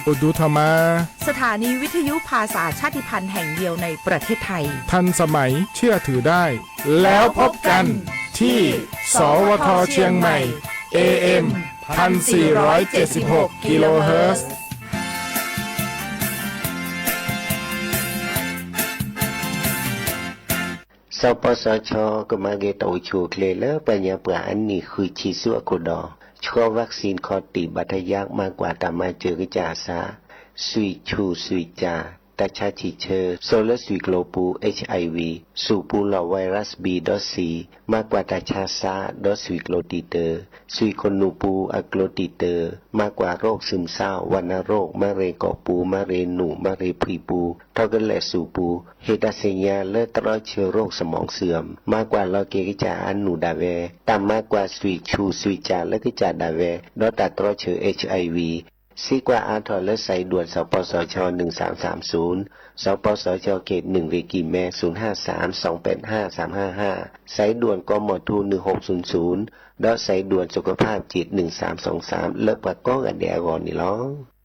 အိၣ်ဒူထီၣ်မး สถานีวิทยุภาษาชาติพันธุ์แห่งเดียวในประเทศไทย ทันสมัย เชื่อถือได้ แล้วพบกันที่ สวท เชียงใหม่ เอ เอ็ม พันสี่ร้อยเจ็ดสิบหก กิโลเฮิรตซ์ สปสช ကမၤဂ့ၤတၢ်အိၣ်ဆူၣ်အိၣ်ချ့လၢပှၤကညီပှၤအနံၣ်ဃုဆံဆူအခိၣ်ဒီး ဆှီ vaccine ခီၣ်တံၢ်ဘၣ်ထီၣ်ယါ မၤကွၢ်တၢ်မၤစၢၤကစၢ်အသး, ဆွံၣ်ဆူၣ်ဆွံၣ်ကၠၣ်, တၢ်ဆါဆံၣ်ဆၢ, စိာ်လၢဆွံၣ်ကျိၤပူၤ HIV, ဆူၣ်ပူၤလီၢ် virus B ဒီး C, မၤကွၢ်တၢ်ဆါစၢ်ဒီးဆွံၣ်ကျိၤတံၢ်တၢၢ်, ဆွံၣ်ခိၣ်နူာ်ပူၤအကျိၤတံၢ်တၢၢ်, မၤကွၢ်ရိၣ် ซึมเศร้า, ဝဏ္ณโรค, မၤရ့ၣ်ကီၢ်ပူၤ, မၤရ့ၣ်နူာ်, မၤရ့ၣ်ဖှံပူၤ, ထီကလဲာ်ဆူၣ်ပူၤ, ဟ့ၣ်တၢ်သ့ၣ်ညါလၢတြီဆၢရိၣ် สมองเสื่อม, မၤကွၢ်လီၤက့ၤကစၢ်အနူၢ်ဒၣ်ဝဲ, တၢ်မၤကွၢ်ဆွံၣ်ဆူၣ်ဆွံၣ်ကၠၣ်လၢကစၢ်ဒၣ်ဝဲ, ဒီးတၢ်တြီဆၢ HIV စံးကွၢ်အါထီၣ်လၢ สายด่วน สปสช หนึ่งสามสามศูนย์, สปสช เขตหนึ่ง เวกิแม ศูนย์ห้าสาม สองแปดห้า สามห้าห้า, สายด่วน กมท หนึ่งหกศูนย์ศูนย์ ဒီး สายด่วนสุขภาพจิต หนึ่งสามสองสาม လၢပှၤကိးဂၤဒဲးအဂီၢ်န့ၣ်လီၤ.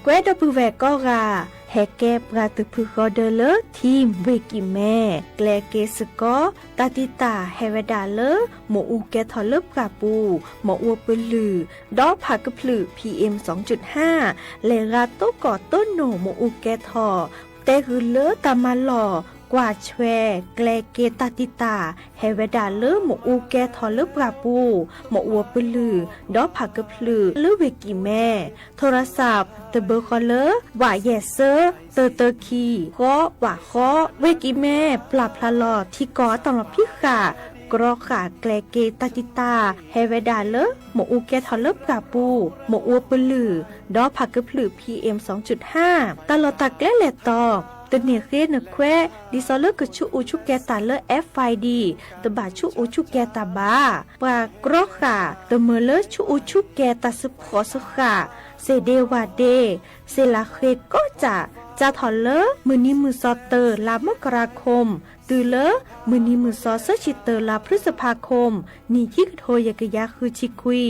ကွဲဒီပုၢ်ဝဲၢ်ကိးဂၤ, ဟဲကဲပှၤသုးဖုဃီဒၢလၢ ထံၣ် ဝ့ၢ်ကံၣ်မဲ, ကျဲက့ၤစ့ၢ်ကီး တၢ်တံာ်တာ်ဟဲဝဲဒၣ်လၢ မ့ၣ်အူကဲထီၣ်လၢပှၢ်ပူၤ, မ့ၣ်အူပလုၢ်, ဒီးဖးကဖျုး PM စူၣ်ဟါ, လဲၤရါတိၢ်ကီၢ်တိၢ်နိာ်မ့ၣ်အူကဲထီၣ်, တဲဂုာ်လၢတၢ်မၤလီၤကွၢ်ဆွဲကျဲက့ၤတၢ်တံာ်တာ် ဟဲဝဲဒၣ်လၢမ့ၣ်အူကဲထီၣ်လၢပှၢ်ပူၤ, မ့ၣ်အူပလုၢ်, ဒီးဖးကဖျုးလၢဝ့ၢ်ကံၣ်မဲ, ထိရစး တဘၢဃီလၢ ဝးယဲၢ်စၢ တၢတၢခံ ဃီ ဝးဃီ, ဝ့ၢ်ကံၣ်မဲ ပျၢ်ဖျါလီၤထံကီၢ်အတၢ်လီၤဖံးဃာ် ကြီဃာ်ကျဲက့ၤတၢ်တံာ်တာ် ဟဲဝဲဒၣ်လၢ မ့ၣ်အူကဲထီၣ်လၢပှၢ်ပူၤ, မ့ၣ်အူပလုၢ်, ဒီးဖးကဖျုး PM စူၣ်ဟါ, တၢ်လီၢ်တၢ်ကျဲလဲၤတီၤ တန့ၢ်ဃ့နခွဲး ဒ်သိးလၢကဆူးအူဆူးကဲတၢ်လၢ FID တဘၣ်ဆူးအူဆူးကဲတၢ်ဘၣ်. ပှၤကြီဃာ် တမၢလၢဆူးအူဆူးကဲတၢ်စ့ၢ်ကီးစ့ၢ်ကီး, စ့ၣ်ဒ့ဝၣ်ဒ့, စ့ၣ်လးဃ့ကိးစၢ် စးထီၣ်လၢမုၢ်နံၤမုၢ်သီတၢ လါမကရၤခိၣ် တုၤလၢမုၢ်နံၤမုၢ်သီဆၢဆံတၢ လါဖျုစဖါခိၣ် နံၣ်ခံကထိယဲၢ်ကယၤဃုဆံခွံ,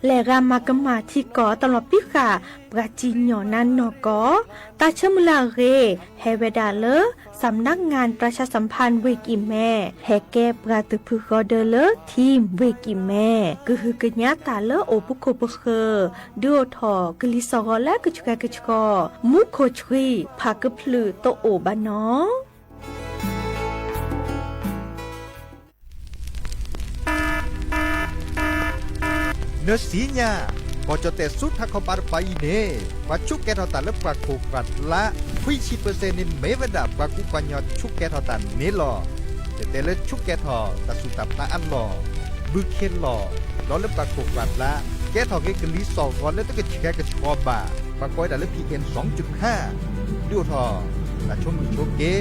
လဲၤဂၤမၤကမၣ်ထံကီၢ်အတၢ်လီၤဖံးဃာ် ပှၤစံၣ်ညီၣ်နါနီၢ်ကီၢ်, တၢ်ဆၢမုၢ်လၢ်အဂ့ၤ ဟဲဝဲဒၣ်လၢ สำนักงานประชาสัมพันธ์ ဝ့ၢ်ကံၣ်မဲ, ဟဲကဲပှၤသုးဖုဃီဒၢလၢ ထံၣ် ဝ့ၢ်ကံၣ်မဲ, ကဟုကညးတၢ်လၢအိၣ်ပခိၣ်ပဃၢၤ, ဒုးအိၣ်ထီၣ်ကလံၤစှီၣ်ဂီၤလၢကဆှဲကဆှီ, မူခိၣ်ဆှံ ဖးကဖျုးတအိၣ်ဘၣ်နီၤ. နသ့ၣ်ညါ, ကီၢ်ကၠီၣ်တဲၣ်ဆူထးခီပၤတပၤအံၤန့ၣ် ပှၤဆူးကဲထီၣ်တၢ်လၢပှၢ်ခိၣ်ပှၢ်ကျါ ခွံဆံပၢၣ်စဲၣ်န့ၣ် မ့ၢ်ဝဲဒၣ်ပှၤကူပှၤကညီဆူးကဲထီၣ်တၢ်န့ၣ်လီၤ. တဲတဲလၢဆူးကဲထီၣ်တၢ်သူၣ်တၢ်ဖျးအလီၢ်, ဘုခ့လီၢ်, ဒီးလၢပှၢ်ခိၣ်ပှၢ်ကျါ ကဲထီၣ်က့ၤကလံၤစှီၣ်ဂီၤလၢတကဆှဲကဆှီဘၣ်, ပှၤကိးဝဲဒၣ်လၢ PM စူၣ်ဟါ, ဒုးအိၣ်ထီၣ် တၢ်ဆိမုၢ်ဆိက့,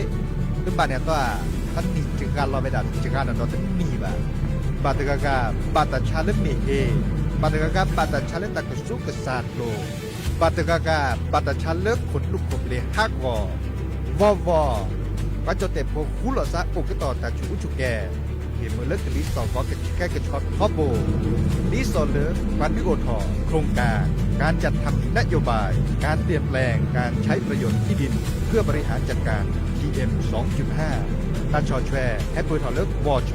တဘၣ်န့ၣ်အသီဧါ, တနံၣ်စှၤလီၤဝဲဒၣ် စှၤနီၢ်ဒီးတနံၣ်ဘၣ်. ဘၣ်တဂၤဂၤ ဘၣ်တၢ်ဆါလၢမ့ၢ်ဟ့, ဘၣ်တဂၤဂၤ ဘၣ်တၢ်ဆါလၢတၢ်ကဆူးကစၢ်ကျိၤ, ဘၣ်တဂၤဂၤ ဘၣ်တၢ်ဆါလၢခိၣ်လူၢ်ခိၣ်ပျ့ၤဟးဂီၤ, ဝီဝီ, ပှၤကၠီၣ်တဲၣ်ဖိဃူလိာ်သးအိၣ်ကတီၢ်တၢ်ဆူးအူဆူးကဲ, ဟ့ၣ်မုာ်လၢကလံၤစှီၣ်ဂီၤကဆှဲကဆှီထီဘိ, ဒ်သိးလၢ ပှၤဒုးအိၣ်ထီၣ် โครงการ การจัดทำนโยบาย การเปลี่ยนแปลงการใช้ประโยชน์ที่ดินเพื่อบริหารจัดการ PM สองจุดห้า တၢ်ဆီၣ်ထွဲ ဟဲပၢၢ်ထီၣ်လၢ วช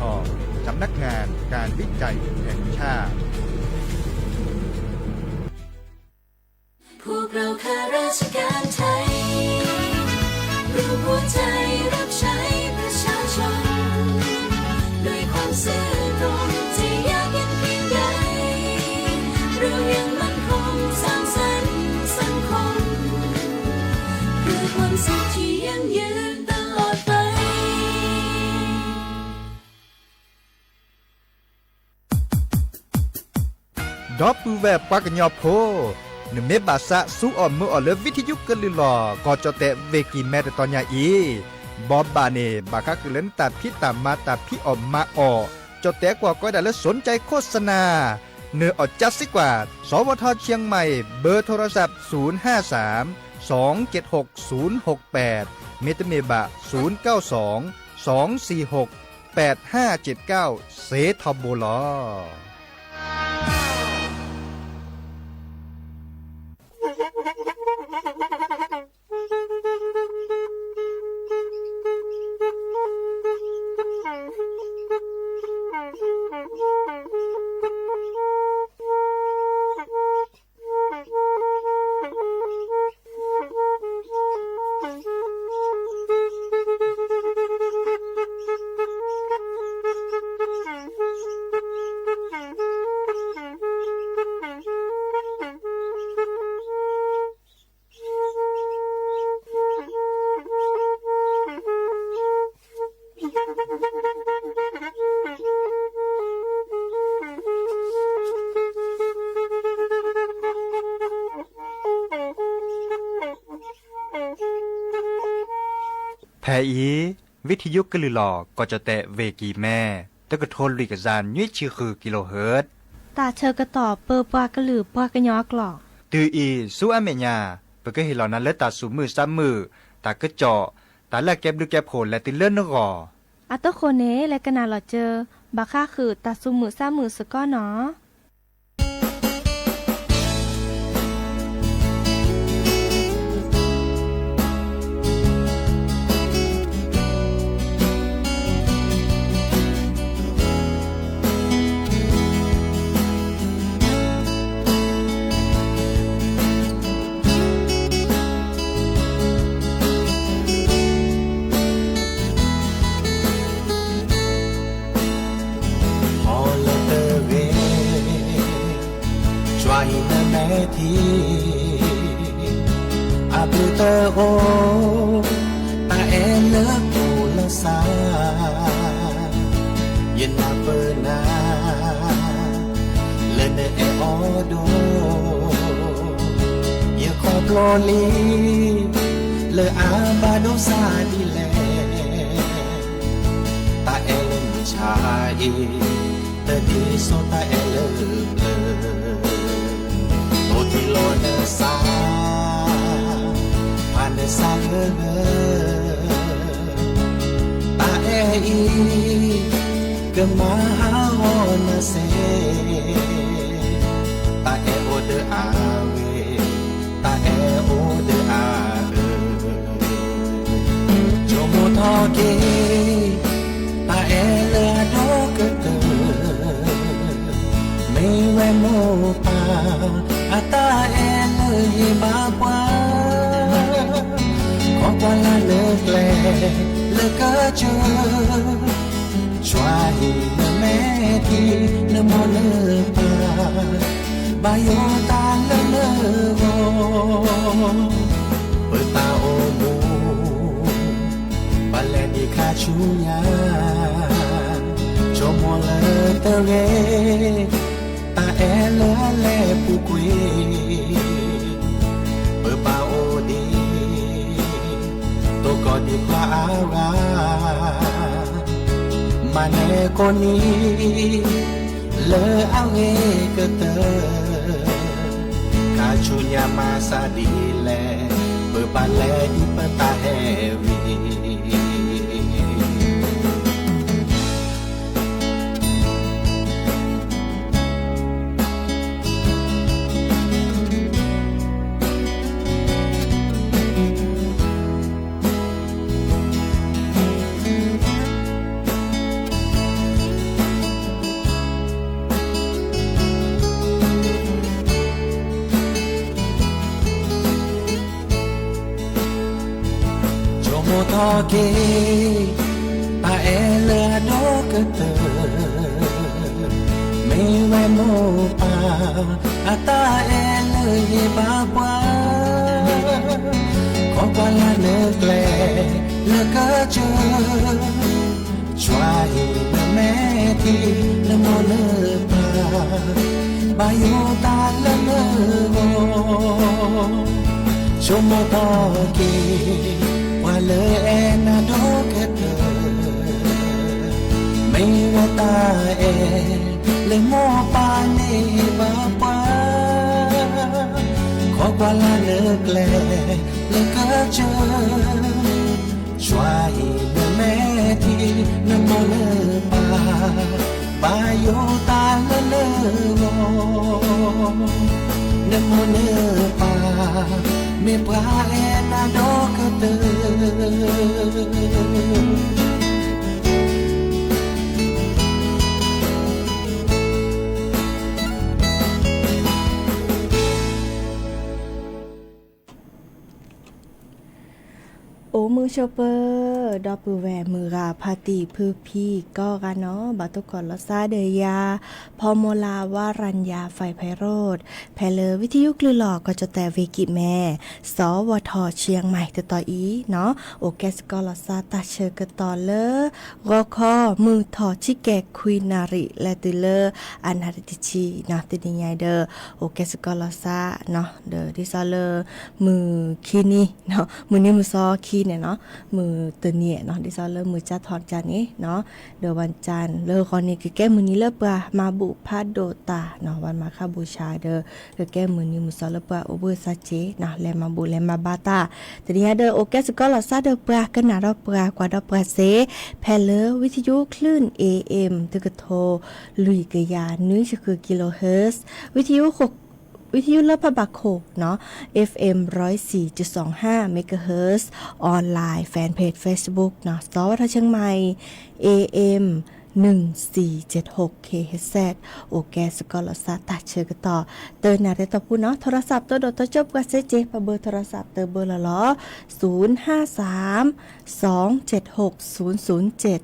สำนักงานการวิจัยแห่งชาติ พวกเราข้าราชการไทย รวมหัวใจรับใช้ประชาชน ด้วยความซื่อตรง จะยากเย็นเพียงใด เรายังมั่นคงสร้างสรรค์สังคม เพื่อความสุขที่ยั่งยืนตลอดไป ဒီပုၢ်ဝဲၢ်ပှၤကညီဖိ, နမ့ၢ်ဘၣ်သးဆူအီၣ်မၢအီၣ်လၢ ဝံထယုကလုၢ်လီၢ် ကီၢ်ကၠီၣ်တဲၣ်ဝ့ၢ်ကံၣ်မဲတတီၤညါအံၤ, ဘီဘၣ်န့ၣ် ဘၣ်ဃးဃုာ်လၢနတၢ်ဖံးတၢ်မၤ တၢ်ဖံးအီၣ်မၤအီၣ်, ကၠီၣ်တဲၣ်ကွီၢ်ကိးဝဲဒၣ်လၢ สนใจโฆษณา, နအီၣ်ကၠါစ့ၢ်ကီး, สวท เชียงใหม่ เบอร์โทรศัพท์ ศูนย์ห้าสาม สองเจ็ดหก ศูนย์หกแปด မ့တမ့ၢ်ဘၣ် ศูนย์เก้าสอง สองสี่หก แปดห้าเจ็ดเก้า စ့ၢ်ထီဘိလီၤ. ဖဲအံၤ ဝံထံယိကလုာ်လီၤ ကီၢ်ကၠီၣ်တဲၣ် ဝ့ၢ်ကံၤမဲ တကထိလွံၢ်ကယၤနွံဆံဃု ကံလိဟၢၣ် တၢ်ဆၢကတီၢ်ပၢပှၤကလုာ်ပှၤကညီအကျိာ် တုၤအံၤဆူအမဲာ်ညါ ပကဟ့ၣ်လီၤနၤလၢတၢ်သူၣ်မုာ်သးမုာ် တၢ်ကစီၣ် တၢ်လၢအကဲဘျုးကဲဖှိၣ်လဲၤတုၤလၢနဂီၢ် အတဃိန့ၣ် လဲၤကနၣ်လီၤစၢၤ ဘၣ်ဃးဃုာ်တၢ်သူၣ်မုာ်သးမုာ်စ့ၢ်ကီးနီၤ. ဟီၣ်လၢတဂ့ၤ ကွၢ်အံၤနမဲာ်ထံ အဘျုးတအိၣ် တၢ်အဲၣ်လၢပူၤလၢစါ ယနၢ်ပၢၢ်နၤ လၢနအဲၣ်အီၤဒိၣ် ယခီဖျိလံ လၢအဘၣ်ဒိဆါဒ်လဲၣ် တၢ်အဲၣ်လၢမုၢ်ဆါအံၤ တဒ်သိးတၢ်အဲၣ်လၢပျၢၤ အိၣ်တ့ၢ်လီၤနသး ဖးနသးလၢလၢ တၢ်အဲၣ်အံၤ ကမၤဟးဂီၤနၤစ့ၢ် တၢ်အဲၣ်အိၣ်ဒီးအဝဲ တၢ်အဲၣ်အိၣ်ဒီးအအၢ ဆိကမိၣ်ထီၣ်က့ၤ တၢ်အဲၣ်လၢအဒိၣ်ကတၢၢ် မ့ၢ်ဝဲမိၢ်ပၢ် အတၢ်အဲၣ်လၢဟ့ၣ်ဘၣ်ပှၤ ခီကွၢ်လၢ်နကျဲ လၢကစၢၢ် ကွၢ်အံၤနမဲာ်ထံ နမိၢ်နပၢ် ဘၣ်ယိၣ်တၢ်လၢနဂီၢ် ပတၢ်အိၣ်မူ ပလဲၤဒံးခါဆူညါ ဆိကမိၣ်လၢတဂ့ၤ တၢ်အဲၣ်လၢအလဲၤပူၤကွံာ် ပဘၣ်အိၣ်ဒံး တိၢ်ကီၢ်ဒံးပှၤအါဂၤ မၤန့ၢ်ကိးနံၤ လၢအဂ့ၤကတၢၢ် ခါဆူညါမၤသးဒ်လဲၣ် ပဘၣ်လဲၤဒံးပတၢ်ဟဲဝံၤ ဆိကမိၣ်ထီၣ်က့ၤ တၢ်အဲၣ်လၢအဒိၣ်ကတၢၢ် မ့ၢ်ဝဲမိၢ်ပၢ် အတၢ်အဲၣ်လၢဟ့ၣ်ဘၣ်ပှၤ ခီကွၢ်လၢ်နကျဲ လၢကစၢၢ် ကွၢ်အံၤနမဲာ်ထံ နမိၢ်နပၢ် ဘၣ်ယိၣ်တၢ်လၢနဂီၢ် ဆိကမိၣ်ထီၣ်က့ၤ ပှၤလၢအဲၣ်နၤဒိၣ်ကတၢၢ် မ့ၢ်ဝဲတၢ်အဲၣ် လၢမိၢ်ပၢ်န့ၢ်ဘၣ်ပှၤ ခီကွၢ်လၢ်နကျဲ လၢကစၢၢ် ကွၢ်အံၤနမဲာ်ထံ နမိၢ်နပၢ် ဘၣ်ယိၣ်တၢ်လၢနဂီၢ် နမိၢ်နပၢ် မ့ၢ်ပှၤအဲၣ်နၤဒိၣ်ကတၢၢ် အိၣ်မုာ်ဆိးပၢၤ ဒီပုၢ်ဝဲၢ်မုၢ်ဂၤဖါတံၢ်ဖုဖံကိးဂၤနီၤ, ဘၣ်တိၢ်ကီၢ်လီၤသးဒီးယၤ ဖီမီလၤ ဝရံယါ ဖဲဖဲရိၣ်, ဖဲလၢဝံသယုၢ်ကလုၢ်လီၢ်ကီၢ်ကၠီၣ်တဲၣ်ဝ့ၢ်ကံၣ်မဲ စီၤဝီၤထီၣ် ရှံၣ်မဲၣ် တတီၤအံၤနီၤ, အိၣ်ကဲစ့ၢ်ကီးလီၤသးတၢ်ဆၢကတီၢ်လၢ ဂီၤခီ မုၢ်ထီၣ် ဆံကဲၣ်ခွံနၣ်ရံၣ် လဲၤတုၤလၢ အနၣ်ရံၣ်တဆံနီၤ, တနံၤညါအံၤဒီး အိၣ်ကဲစ့ၢ်ကီးလီၤသးနီၤ, ဒီးဒ်သိးလၢ မုၢ်ခံနံၤ မုၢ်နံၤမုၢ်သီခံန့ၣ်နီၤ, မုၢ်တနံၤနီၤ, ဒ်သိးလၢမုၢ်ကၠါထီၣ်ကၠါန့ၣ်နီၤ, ဒီးဝဲကၠါလၢဂီၤန့ၣ် ကကဲမုၢ်နံၤလၢပှၤမၤဘူၣ်ဖးဒိၣ်တၢ်နီၤ, ပှၤမၤဃါဘူၣ်ဆါဒီး ကကဲမုၢ်နံၤမုၢ်သီလၢပှၤအိၣ်ဘှံးသးစ့နီၤ, လဲၤမၤဘူၣ်လဲၤမၤဘါတၢ်, တနံၤညါဒီး အိၣ်ကဲစ့ၢ်ကီးလီၤသးဒီးပှၤကနၣ်ဒီးပှၤကွၢ်ဒီးပှၤစ့ ဖဲလၢဝံသယုၢ်ကလုၢ် เอเอ็ม တကထိလွံၢ်ကယၤနွံဆံဃု kilohertz, ဝံသယုၢ်လၢဖးဘၣ်ခိၣ်နီၤ, FM ร้อยสี่จุดสองห้า megahertz, online fan page Facebook နီၤ, စီၤဝီၤထီၣ် ရှံၣ်မဲၣ် AM หนึ่งสี่เจ็ดหก kilohertz, အိၣ်ကဲစ့ၢ်ကီးလီၤသးတၢ်ဆၢကတီၢ် တနၣ်ရံၣ်တီၢ်ပူၤနီၤ, โทรศัพท์ တဒိၣ်တကၠိပှၤစ့စ့ ပဘၢ โทรศัพท์ တဘၢလီၤလီၤ, ศูนย์ห้าสาม สองเจ็ดหก ศูนย์ศูนย์เจ็ด,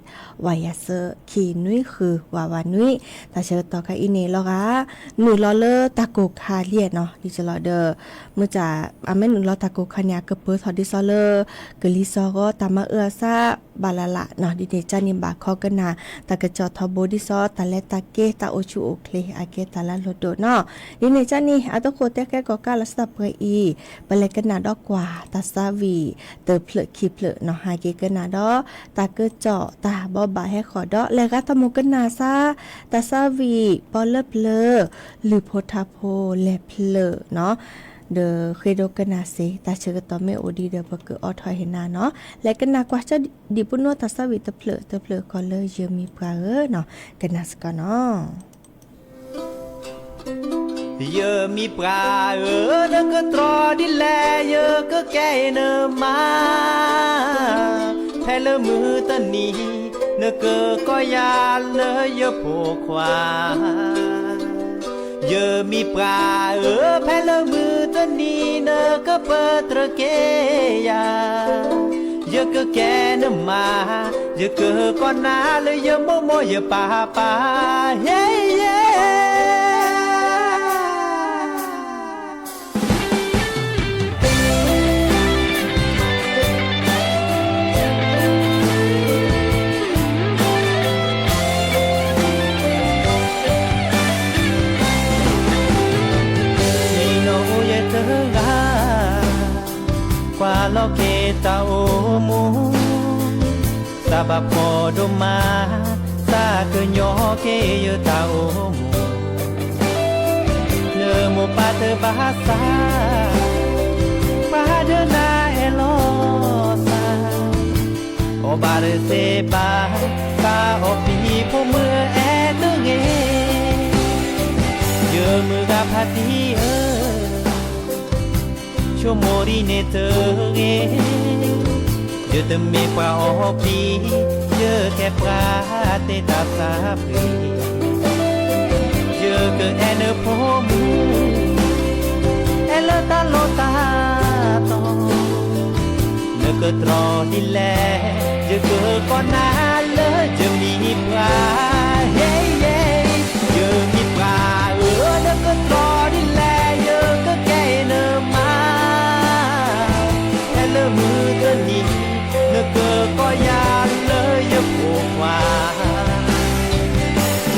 ဝဲယၤစၢ ခံနွံဃု ဝးဝးနွံ, တၢ်ဆၢကတီၢ်ခါအံၤန့ၣ်လီၤဂာ် နုာ်လီၤလၢတၢ်ကိၢ်ခါလံနီၤ, ဒ်သိးလီၤဒီး မ့ၢ်တၢ် အမ့ၢ်နုာ်လီၤတၢ်ကိၢ်ခါန့ၣ် အကပၢၤထီၣ်ဒ်သိးလၢ ကလံၤစီၤဂီၤ တၢ်မၤအၢအသး ဘၣ်လၢ်လၢ်နီၤ, ဒ်န့ၣ်ကၠၢ်န့ၣ် ဘၣ်ခီကနၣ် တၢ်ကစီၣ်ထီဘိဒ်သိး တၢ်လဲၤတၢ်က့ၤ တၢ်အိၣ်ဆူၣ်အိၣ်ချ့ အကဲတၢ်လၢလိၣ်ဒိၣ်နီၤ, ဒ်န့ၣ်ကၠၢ်န့ၣ် အတခိၣ်တဲကဲကီၢ်ကၢ်လီၤသးပှဲၤအံၤ ပလဲၤကနၣ်ဒီးကွၢ် တၢ်သးဝံၣ်တဖျၢၣ်ခံဖျၢၣ်နီၤ, ဟးက့ၤကနၣ်ဒီး တၢ်ကစီၣ်တၢ်ဘိးဘၣ်ဟဲဃီၤဒီး လဲၤဂၤတၢ်မုၢ်ကနၣ်သး တၢ်သးဝံၣ်ပီလၢပျၢၤ လုၢ်ဖိထါဖိလဲၤဖျၢၣ်နီၤ, ဒီးဃ့ဒိကနၣ်စ့ တၢ်ဆၢကတီၢ်မ့ၢ်အိၣ်ဒံးဒီး ပကအိးထီၣ်ဟ့ၣ်နၤနီၤ, လဲၤကနၣ်ကွၢ်ကၠီဒံးပူၤနီၤ တၢ်သးဝံၣ်တဖျၢၣ်တဖျၢၣ်ဃီလၢ ယမံၤပှၢ်ဧၢနီၤ, ကနၣ်စ့ၢ်ကီးနီၤ. ယမံၤပှၢ်ဧၢ, နကတြီဒ်လဲၣ် ယကကဲနမါ, ဖဲလၢမုၢ်တနံၤ နကကိးယၤလၢယဖိခွါ ယမံၤပှၢ်ဧၢ, ဖဲလၢမုၢ်တနံၤ နကပၢတြၢၤက့ၤယၤ, ယကကဲနမါ, ယကကိးနၤလၢယမိၢ်မိၢ်ယပၢ်ပၢ်, ဟ့ယဲ. နံၤနီၣ်အိၣ်ယဲတဂၤ, ကွၢ်လီၤက့ၤတၢ်အိၣ်မူ, သးဘၣ်ဖှီၣ်ဒိၣ်မး, သးကညီၤက့ၤယတၢ်အိၣ်မူ, နမိၢ်ပၢ်တဘၣ်သး, ပှၤဒၢနၤအဲၣ်လီၤသး, အီၣ်ဘၣ်တသ့ဘၣ်, သးအီၣ်ပံၤဖိမုၣ်အဲၣ်တဂ့ၤ, ယမုၢ်ဂၤဖါတံၢ်ဧၢ, ဆိကမိၣ်ဒ်န့ၣ်တဂ့ၤ, ယတမ့ၢ်ပှၤအီၣ်ပံၤ, ယကဲပှၤတ့တၢ်သးပှ့ၤ, ယကအဲၣ်နဖိမုၣ်, အဲၣ်လၢတၢ်လီၢ်တၢ်တီ, နကတြီဒ်လဲၣ်, ယကကိးနၤလၢယမံၤပှၢ်, ဟ့ယဲ. ယမံၤပှၢ်ဧၢ, နကတြီဒ်လဲၣ်, ယကကဲနမါ, ဖဲလၢမုၢ်တနံၤ, နကကိးယၤလၢယဖိခွါ,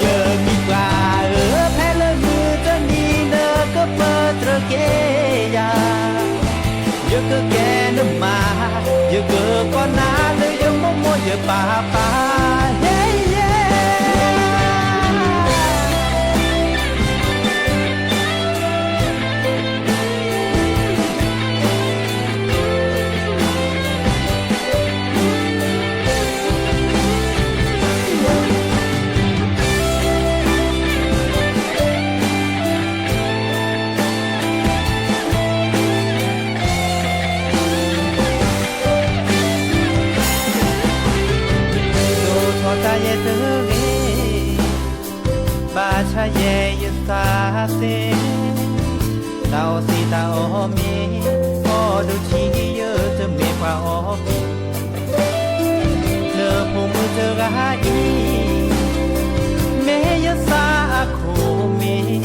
ယမံၤပှၢ်ဧၢ, ဖဲလၢမုၢ်တနံၤ, နကပၢတြၢၤက့ၤယၤ, ယကကဲနမါ, ယကကိးနၤလၢယမိၢ်မိၢ်ယပၢ်ပၢ်, ဟ့ယဲ. ဒိၣ်ထီၣ်တၢ်ယဲၢ်တဂ့ၤ, ဘၣ်ဆၣ်ယဲၢ်ယသးသ့, တၢ်အီၣ်စံးတၢ်အီၣ်မ့ၤ, အီၣ်ဒိၣ်ထံယတမ့ၢ်ပှၤအီၣ်မ့ၤ, ဖိမုၣ်တဂၤအံၤ, မ့ၢ်ယသးအခိၣ်မ့ၢ်,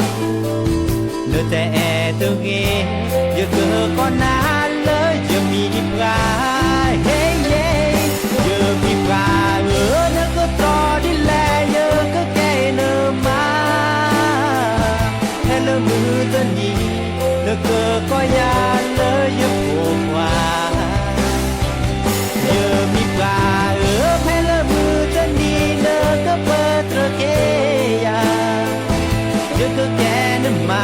နတအဲၣ်တဂ့ၤ, ယကကိးနၤလၢယမံၤပှၢ်, ဟ့ယ့, ယမံၤပှၢ်ဧၢ, နကတီၢ်ဒ်လဲၣ် ယကကဲနမါ ဖဲလၢမုၢ်တနံၤ နကကိးယၤလၢယဖိခွါ, ယမံၤပှၢ်ဧၢ, ဖဲလၢမုၢ်တနံၤ နကပၢတြီက့ၤယၤ, ယကကဲနမါ,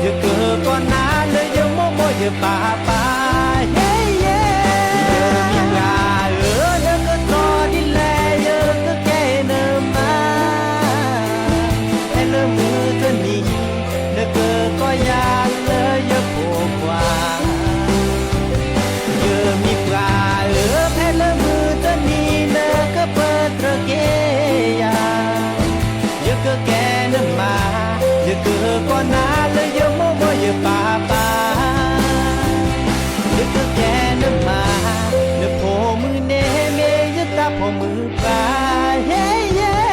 ယကကိးနၤလၢယမိၢ်မိၢ်ယပၢ်ပၢ်, ဟ့ယ့, ယမံၤပှၢ်ဧၢ, နကတီၢ်ဒ်လဲၣ် ယကကဲနမါ ဖဲလၢမုၢ်တနံၤ နကကိးယၤလၢယဖိခွါ, ယမံၤပှၢ်ဧၢ, ဖဲလၢမုၢ်တနံၤ နကပၢတြီက့ၤယၤ, ယကကဲနမါ, ယကကိးနၤလၢယမိၢ်မိၢ်ယပၢ်ပၢ်, ယကကဲနမါ, နဖိမုၣ်န့ၣ်မ့ၢ်ယတၢ်ဖိမုၣ်ပၢ်, ဟ့ယ့.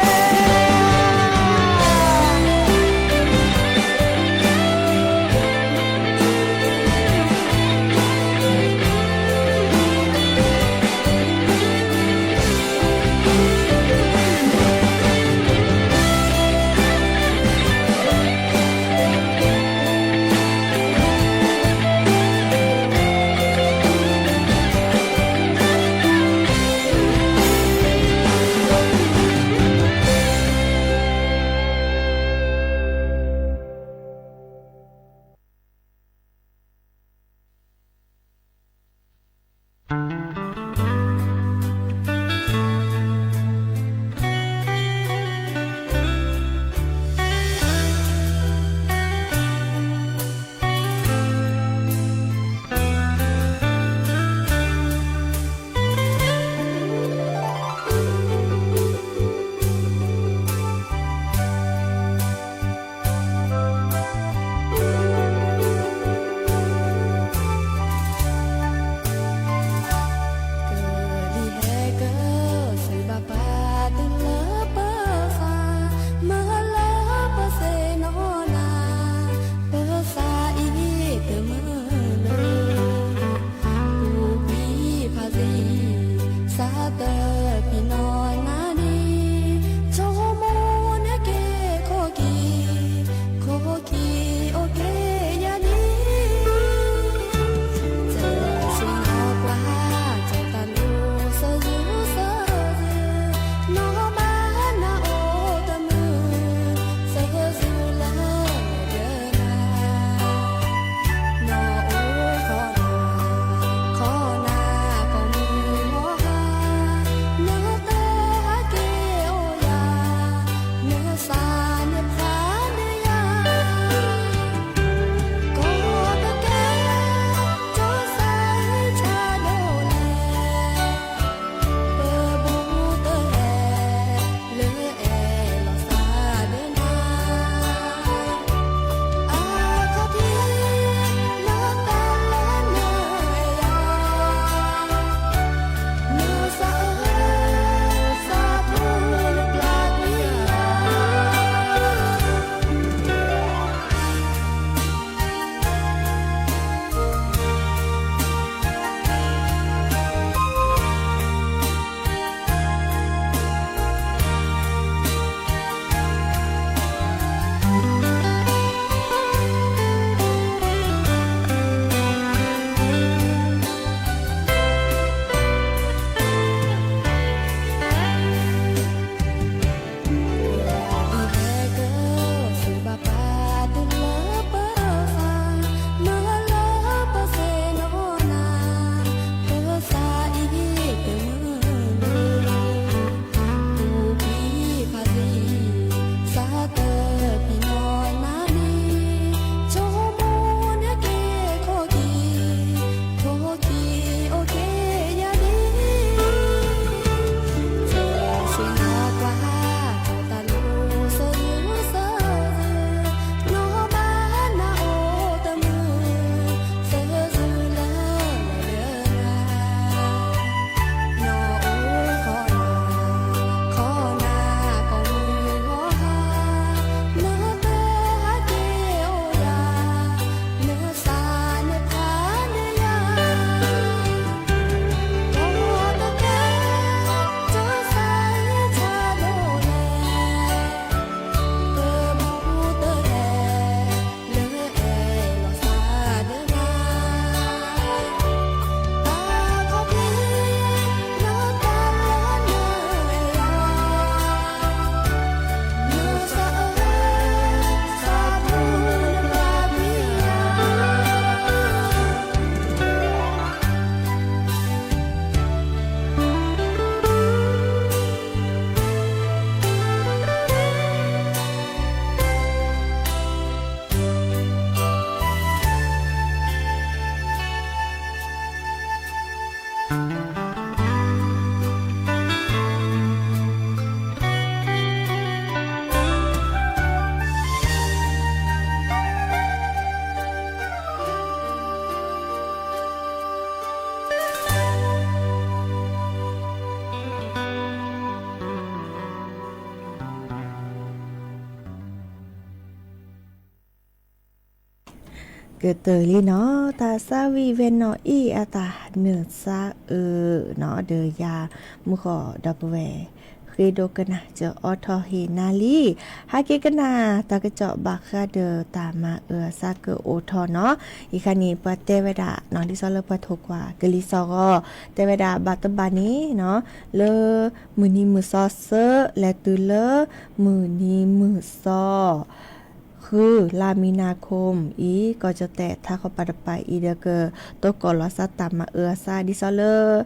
ကတၢၢ်လံနီၤ, တၢ်သးဝံၣ်ဝဲနီၤအံၤ အတၢ်နၢၤသါအၢနီၤ, ဒီးယၤမုၢ်ဃီဒီပုၢ်ဝဲၢ် ဃ့ဒိကနၣ်စၢၤအိးထီၣ်ဟ့ၣ်နၤလံ. ဟဲက့ၤကနၣ်တၢ်ကစီၣ်ဘၣ်ဃးဒီးတၢ်မၤအၢအသးကအိၣ်ထီၣ်နီၤ. အံၤခါန့ၣ် ပှၤတဲဝဲဒၣ်နီၤ, ဒ်သိးလၢပှၤထိၣ်ကွၢ်ကလံၤစီၤဂီၤ တဲဝဲဒၣ်ဘၣ်တဘၣ်န့ၣ်နီၤ, လၢမုၢ်နံၤမုၢ်သီသၢ လဲၤတုၤလၢမုၢ်နံၤမုၢ်သီ ဃု လါမံၤနၤခိၣ်အံၤ ကီၢ်ကၠီၣ်တဲၣ်ထးခီပၤတပၤအံၤဒီး ကတိၤကီၢ်လီၤသးတၢ်မၤအၢအသး ဒ်သိးလၢ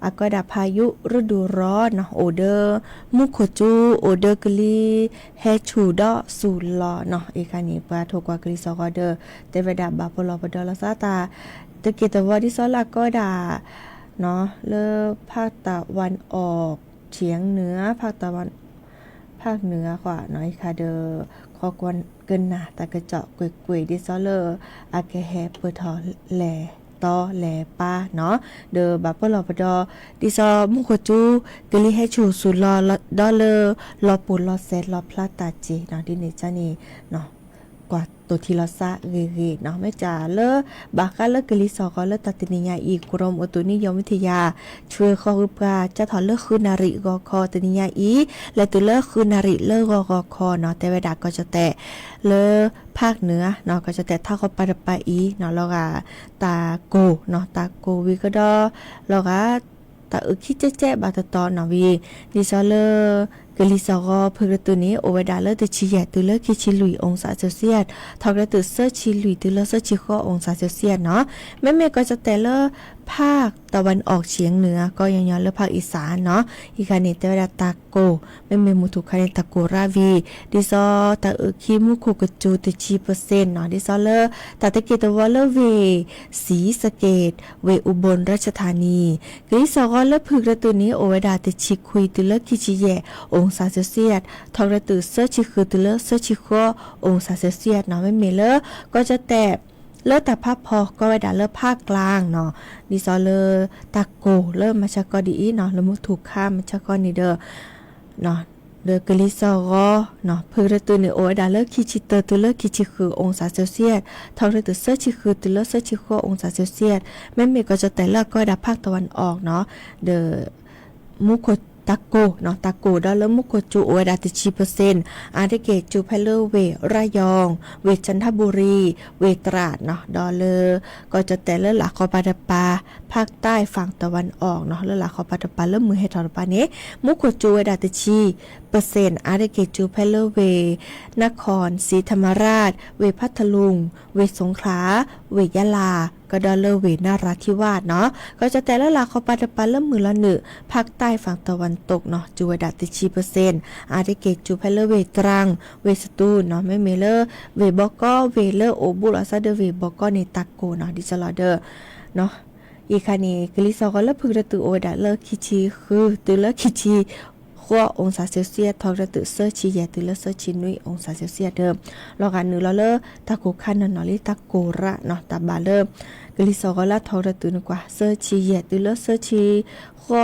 အကီဒၣ်ဖးယိၣ်ရ့ဒိၣ်ရီနီၤ, အိၣ်ဒီးမူခိၣ်ကၠူ အိၣ်ဒီးကလံၤဟဲဆူၣ်ဒီးသူၣ်လီၤနီၤ. အံၤခါန့ၣ် ပှၤထိၣ်ကွၢ်ကလံၤစီၤဂီၤဒီး တဲဝဲဒၣ်ဘၣ်ပလီၢ်ပဒီလီၤသးတၢ် တက့ၢ်တဝီ ဒ်သိးလၢအကီဒၣ် လၢဖၣ်တၢ်ဝၣ်အီၣ်ဆံးနုာ် ဖၣ်တၢ်ဝၣ် ဖၣ်နုာ်အဃိနီၤ, အံၤခါဒီး ခီကွၢ်ကနၣ်တၢ်ကစီၣ်ကွ့ၢ်ကွ့ၢ် ဒ်သိးလၢ အကဟဲပၢၢ်ထီၣ်လဲၤတီလဲၤပာ်နီၤ, ဒီးဘၣ်ပလီၢ်ပဒီ ဒ်သိးမူခိၣ်ကၠူ ကလံၤဟဲဆူၣ်သူၣ်လီၤ ဒီးလၢလီၤပူၤလီၤစဲးလီၤဖျါတၢ်စ့ၢ်နီၤ, ဒ်န့ၣ်ကန့ၣ် ကွၢ်တိၢ်ထံလီၤသးဂ့ၤဂ့ၤနီၤ. မ့ၢ်တၢ်လၢ ဘၣ်ဃးလၢကလံၤစီၤဂီၤလၢတၢ်တနံၤညါအံၤ ကရူၢ်မုၢ်အတူးနံၣ်ယီၢ်မ့ၢ်ထံယၤ ဆွ့ဃီဃုပှၤ ကၢ်ထီၣ်လၢဃုနၣ်ရံၣ်ဂီၤခီတနံၤညါအံၤ လဲၤတုၤလၢဃုနၣ်ရံၣ်လၢဂီၤဂီၤခီနီၤ, တဲဝဲဒၣ်ကီၢ်ကၠီၣ်တဲၣ် လၢဖၣ်နုာ်နီၤ, ကီၢ်ကၠီၣ်တဲၣ်ထးခီပၤတပၤအံၤနီၤ, လီၤဂာ် တၢ်ကိၢ်နီၤ, တၢ်ကိၢ်ဝံၤကဒီး လီၤဂာ် တၢ်အုၣ်ခံကဲကဲဘၣ်တတီနီၤဝံၤ ဒ်သိးလၢ ကလံၤစီၤဂီၤဖုကရတုၤန့ၣ် အိၣ်ဝဲဒၣ်လၢတဆံယဲၢ်တုၤလၢခံဆံလွံၢ် အောင်ศา Celsius, ထီၣ်ကရတုၤသၢဆံလွံၢ်တုၤလၢသၢဆံဃိး အောင်ศา Celsiusနီၤ. မ့မ့ၢ်ကီၢ်ကၠီၣ်တဲၣ်လၢ ဖၣ်တၢ်ဝၣ်အီၣ်ဆံးနုာ် ကီညီညီလၢဖၣ်အံၣ်စၣ်နီၤ, အံၤခါန့ၣ် တဲဝဲဒၣ်တၢ်ကိၢ်, မ့မ့ၢ်မုၢ်ထူၣ်ခါန့ၣ် တၢ်ကိၢ်ရၣ်ဝံၤ ဒ်သိးတၢ်အုၣ်ခံမူခိၣ်ကစူၤတဆံပၢၢ်စ့ၣ်နီၤ, ဒ်သိးလၢ တၢ်တက့ၢ်တဝီလၢဝ့ၢ် ศรีสะเกษ ဝ့ၢ် อุบลราชธานี ကလံၤစီၤဂီၤလၢဖုကရတုၤန့ၣ် အိၣ်ဝဲဒၣ်တဆံခွံတုၤလၢခံဆံယဲၢ် အောင်ศา Celsius, ထီၣ်ကရတုၤသၢဆံဃုတုၤလၢသၢဆံဃိး အောင်ศา Celsiusနီၤ. မ့မ့ၢ်လၢ ကီၢ်ကၠီၣ်တဲၣ် လၢတၢ်ဖးဖီကီဝဲဒၣ်လၢဖၣ်ကၠၣ်နီၤ, ဒ်သိးလၢ တၢ်ကိၢ်လၢမၤဆါကီဒ်အံၤနီၤ, လၢမုၢ်ထူၣ်ခါမၤဆါကီန့ၣ်ဒီး ဒီးကလံၤစီၤဂီၤ ဖုကရတုၤန့ၣ် အိၣ်ဝဲဒၣ်လၢခံဆံတၢတုၤလၢခံဆံဃု အောင်ศา Celsius, ထီၣ်ကရတုၤသၢဆံဃုတုၤလၢသၢဆံဃိး အောင်ศา Celsius, မ့မ့ၢ်ကီၢ်ကၠီၣ်တဲၣ်လၢအကီဝဲဒၣ်ဖၣ်တၢ်ဝၣ်အီၣ်နီၤ, ဒီး မူခိၣ်တၢ်ကိၢ်နီၤ, တၢ်ကိၢ်ဒီးလၢမူခိၣ်စူၤအိၣ်ဝဲဒၣ်တဆံပၢၢ်စ့ၣ်, အါတက့ၢ်စူၤဖဲလၢဝ့ၢ် ระยอง, ဝ့ၢ် จันทบุรี, ဝ့ၢ် ตราดနီၤ, ဒီးလၢ ကီၢ်ကၠီၣ်တဲၣ်လၢလၢ်ခီပၤတပၤ ဖၣ်တၢ်ဖၣ်တၢ်ဝၣ်အီၣ်နီၤ, လၢလၢ်ခီပၤတပၤလၢမုၢ်ဟဲထီၣ်တပၤန့ၣ် မူခိၣ်စူၤဝဲဒၣ်တဆံပၢၢ်စ့ၣ်, အါတက့ၢ်စူၤဖဲလၢဝ့ၢ် นครศรีธรรมราช, ဝ့ၢ် พัทลุง, ဝ့ၢ် สงขลา, ဝ့ၢ် ยะลา, ကဒီးလၢဝ့ၢ် นราธิวาสနီၤ. ကီၢ်ကၠီၣ်တဲၣ်လၢလၢ်ခီပၤတပၤလၢမုၢ်လီၤနုာ် ภาคใต้ฝั่งตะวันตกနီၤ, စူၤဝဲဒၣ်တဆံပၢၢ်စ့ၣ်, အါတက့ၢ်စူၤဖဲလၢဝ့ၢ် ตรัง, ဝ့ၢ် สตูลနီၤ, မ့မ့ၢ်လၢ ဝ့ၢ်ဘီကီ, ဝ့ၢ်လၢအိၣ်ဘူးလိာ်သးဒီးဝ့ၢ်ဘီကီန့ၣ် တၢ်ကိၢ်နီၤ, ဒ်သိးလီၤဒီး အံၤခါန့ၣ် ကလံၤစီၤဂီၤလၢဖုကရတုၤအိၣ်ဝဲဒၣ်လၢခံဆံဃုတုၤလၢခံဆံဃိး အောင်ศา Celsius, ထီၣ်ကရတုၤသၢဆံယဲၢ်တုၤလၢသၢဆံနွံ အောင်ศา Celsiusဒီး လီၤဂာ်နုာ်လီၤလၢတၢ်ကိၢ်ခါနီၢ်နီၢ်လံ, တၢ်ကိၢ်ရၣ်နီၤ, တၢ်ဘၣ်လၢ ကလံၤစီၤဂီၤလၢထီၣ်ကရတုၤန့ၣ်ကွၢ် သၢဆံယဲၢ်တုၤလၢသၢဆံဃိး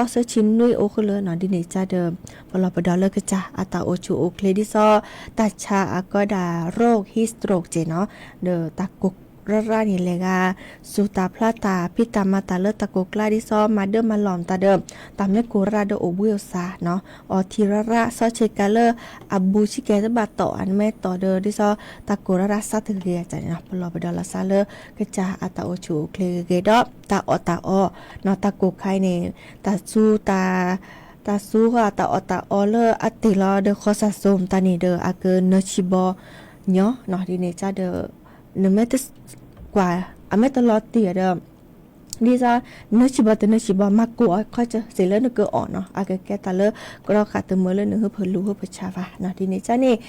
သၢဆံနွံအိၣ်ဃုာ်လၢနီၤ, ဒ်န့ၣ်ကဒီး ပလီၢ်ပဒီလၢကစၢ်အတၢ်အိၣ်ဆူၣ်အိၣ်ချ့ ဒ်သိး တၢ်ဆါအကီဒၣ် โรค heat stroke က့နီၤ, ဒီးတၢ်ကိၢ် ရၣ်ရၣ်န့ၣ် လဲၤဂၤ စူၤတၢ်ဖျါတၢ်ဖံးတၢ်မၤတၢ်လၢတၢ်ကိၢ်ကျါ ဒ်သိးမၤဒၢမၤလီၢ်မတၤဒီး တၢ်မ့ၢ်ကိၢ်ရၣ်ဒီးအိၣ်ဘှံးအိၣ်သါနီၤ, အီထံရၣ်ရၣ် ဆီဆ့ကၤလၢအဘူးဆ့ကၤတဘၣ်တီၢ် အနမ့ၢ်တီၢ်ဒီး ဒ်သိးတၢ်ကိၢ်ရၣ်ရၣ်စးတဂ့ၤအတၢ်န့ၣ်နီၤ, ပလီၢ်ပဒီလီၤသးလၢ ကစၢ်အတၢ်အိၣ်ဆူၣ်အိၣ်ချ့ဂ့ၤဂ့ၤဒီး တၢ်အီၣ်တၢ်အီနီၤ, တၢ်ကိၢ်ခါအံၤန့ၣ် တၢ်စူၤတၢ် တၢ်စူၤဃီ တၢ်အီၣ်တၢ်အီလၢအတ့ၢ်လီၤဒီးဃီစၢ်စိၤမတၤန့ၣ်ဒီး အကနၢဆံဘီညီနီၤ, ဒ်န့ၣ်ကဒီး နမ့ၢ်တကွၢ် အမ့ၢ်တလီၤတံၢ်ဒီး ဒ်သိး နၢဆံဘီတနၢဆံဘီ မၤကိၢ်အီၤခီစၢ်စ့ၢ်လၢနကအီၣ်နီၤ, အကကဲတၢ်လၢ ကရီခးတမုာ်လၢနဟုဖၢလူၤဟုဖၢဆါဘၣ်နီၤ, ဒ်န့ၣ်ကန့ၣ်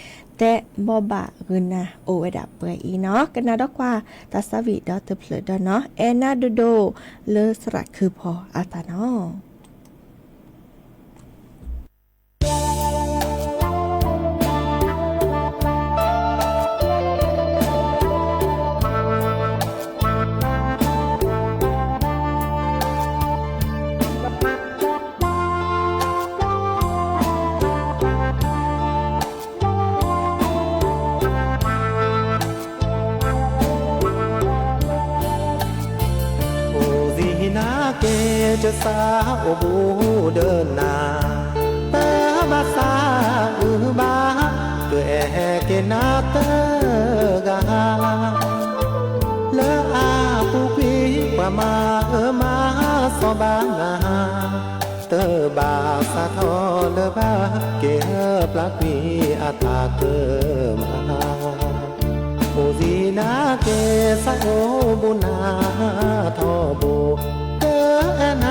တဲဘီဘၣ်ဂုာ်နၤအိၣ်ဝဲဒၣ်ပှဲၤအံၤနီၤ, ကနၣ်ဒီးကွၢ် တၢ်သးဝံၣ်ဒီတဖျၢၣ်ဒီးနီၤ, အဲၣ်နၤဒိၣ်ဒိၣ်လၢသရၣ်ခုဖီအသးနီၤ. ကစၢ်အိၣ်ဘူးဒီးနၤ, ပဘၣ်သးအုးဘၣ်, ကအဲၣ်က့ၤနၤတဂၤ, လၢအပူၤကွံာ်ပှၤမၤအၢမၤစီဘၣ်နၤ, တဘၣ်သးထီၣ်လၢၤဘၣ်, က့ၤဟၢဖျါကွံာ်အတၢ်ကမၣ် အိၣ်စံးနၤက့ၤ သးအိၣ်ဘူးနၤထီဘိ, ကအဲၣ်နၤ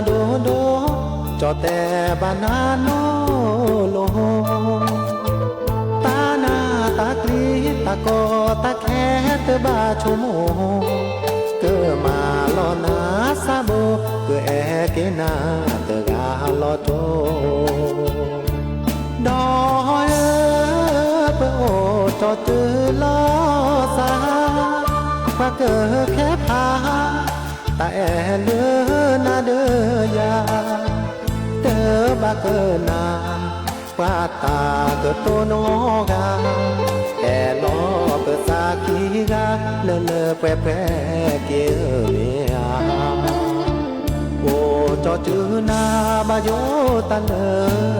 ဒိၣ်ဒိၣ်, ကၠီၣ်တဲာ်ဘၣ်နၤနီၢ်လိၤ, တၢ်နးတၢ်ကျံၤ တၢ်ကီတၢ်ခဲတဘၣ်ဆိကမိၣ်, ကမၤလီၤနၤစးဘိ, ကအဲၣ်က့ၤနၤတဂၤလီၤတိၢ် ဒီးပအိၣ်ကၠီတုၤလီၤစၢ်, ပှၤကခဲဖး တၢ်အဲၣ်လၢနၤဒီးယၤ, တဘၣ်ကနၣ် ပှၤတၢ်ကတိၤနီတဂၤ, အဲၣ်လီၤပသးခံဂၤ လၢလၢပှဲၤပှဲၤက့ၤဧၢမ့ၢ်ဧါ. အိၣ်ကၠီတုၤနၤ ဘၣ်ယိၣ်တၢ်လၢန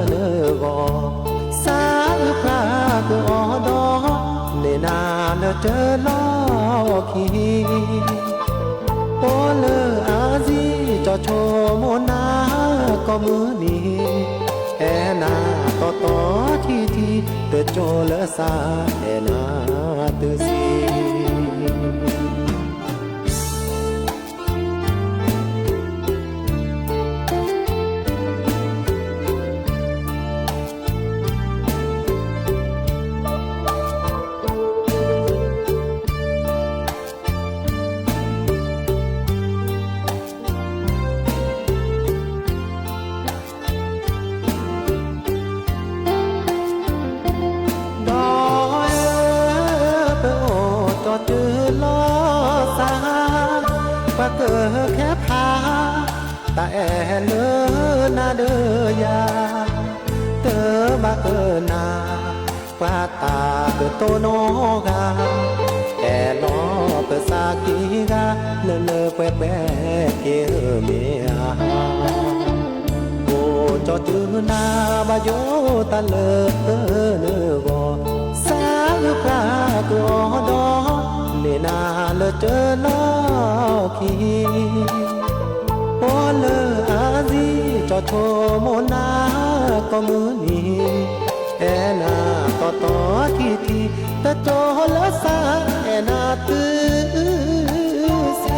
ဂီၢ်, သးအုးပှၤကအီၣ်ဒီး န့ၢ်နၤလၢတၢ်လီၢ်ခံ, အိၣ်လၢအါစံ ကၠီဆိကမိၣ်နၤကိးမုၢ်နံၤ, အဲၣ်နၤတီတီထံထံ, တကၠိလၢသးအဲၣ်နၤတုၤဆံ ဒီးပအိၣ်ကၠီတုၤလီၤစၢ်, ပှၤကခဲဖး တၢ်အဲၣ်လၢနၤဒီးယၤ, တဘၣ်ကနၣ် ပှၤတၢ်ကတိၤနီတဂၤ, အဲၣ်လီၤပသးခံဂၤ လၢလၢပှဲၤပှဲၤက့ၤဧၢမ့ၢ်ဧါ. အိၣ်ကၠီတုၤနၤ ဘၣ်ယိၣ်တၢ်လၢနဂီၢ်, သးအုးပှၤကအီၣ်ဒီး န့ၢ်နၤလၢတၢ်လီၢ်ခံ, အိၣ်လၢအါစံ ကၠီဆိကမိၣ်နၤကိးမုၢ်နံၤ, အဲၣ်နၤတီတီထံထံ, တကၠိလၢသးအဲၣ်နၤတုၤဆံ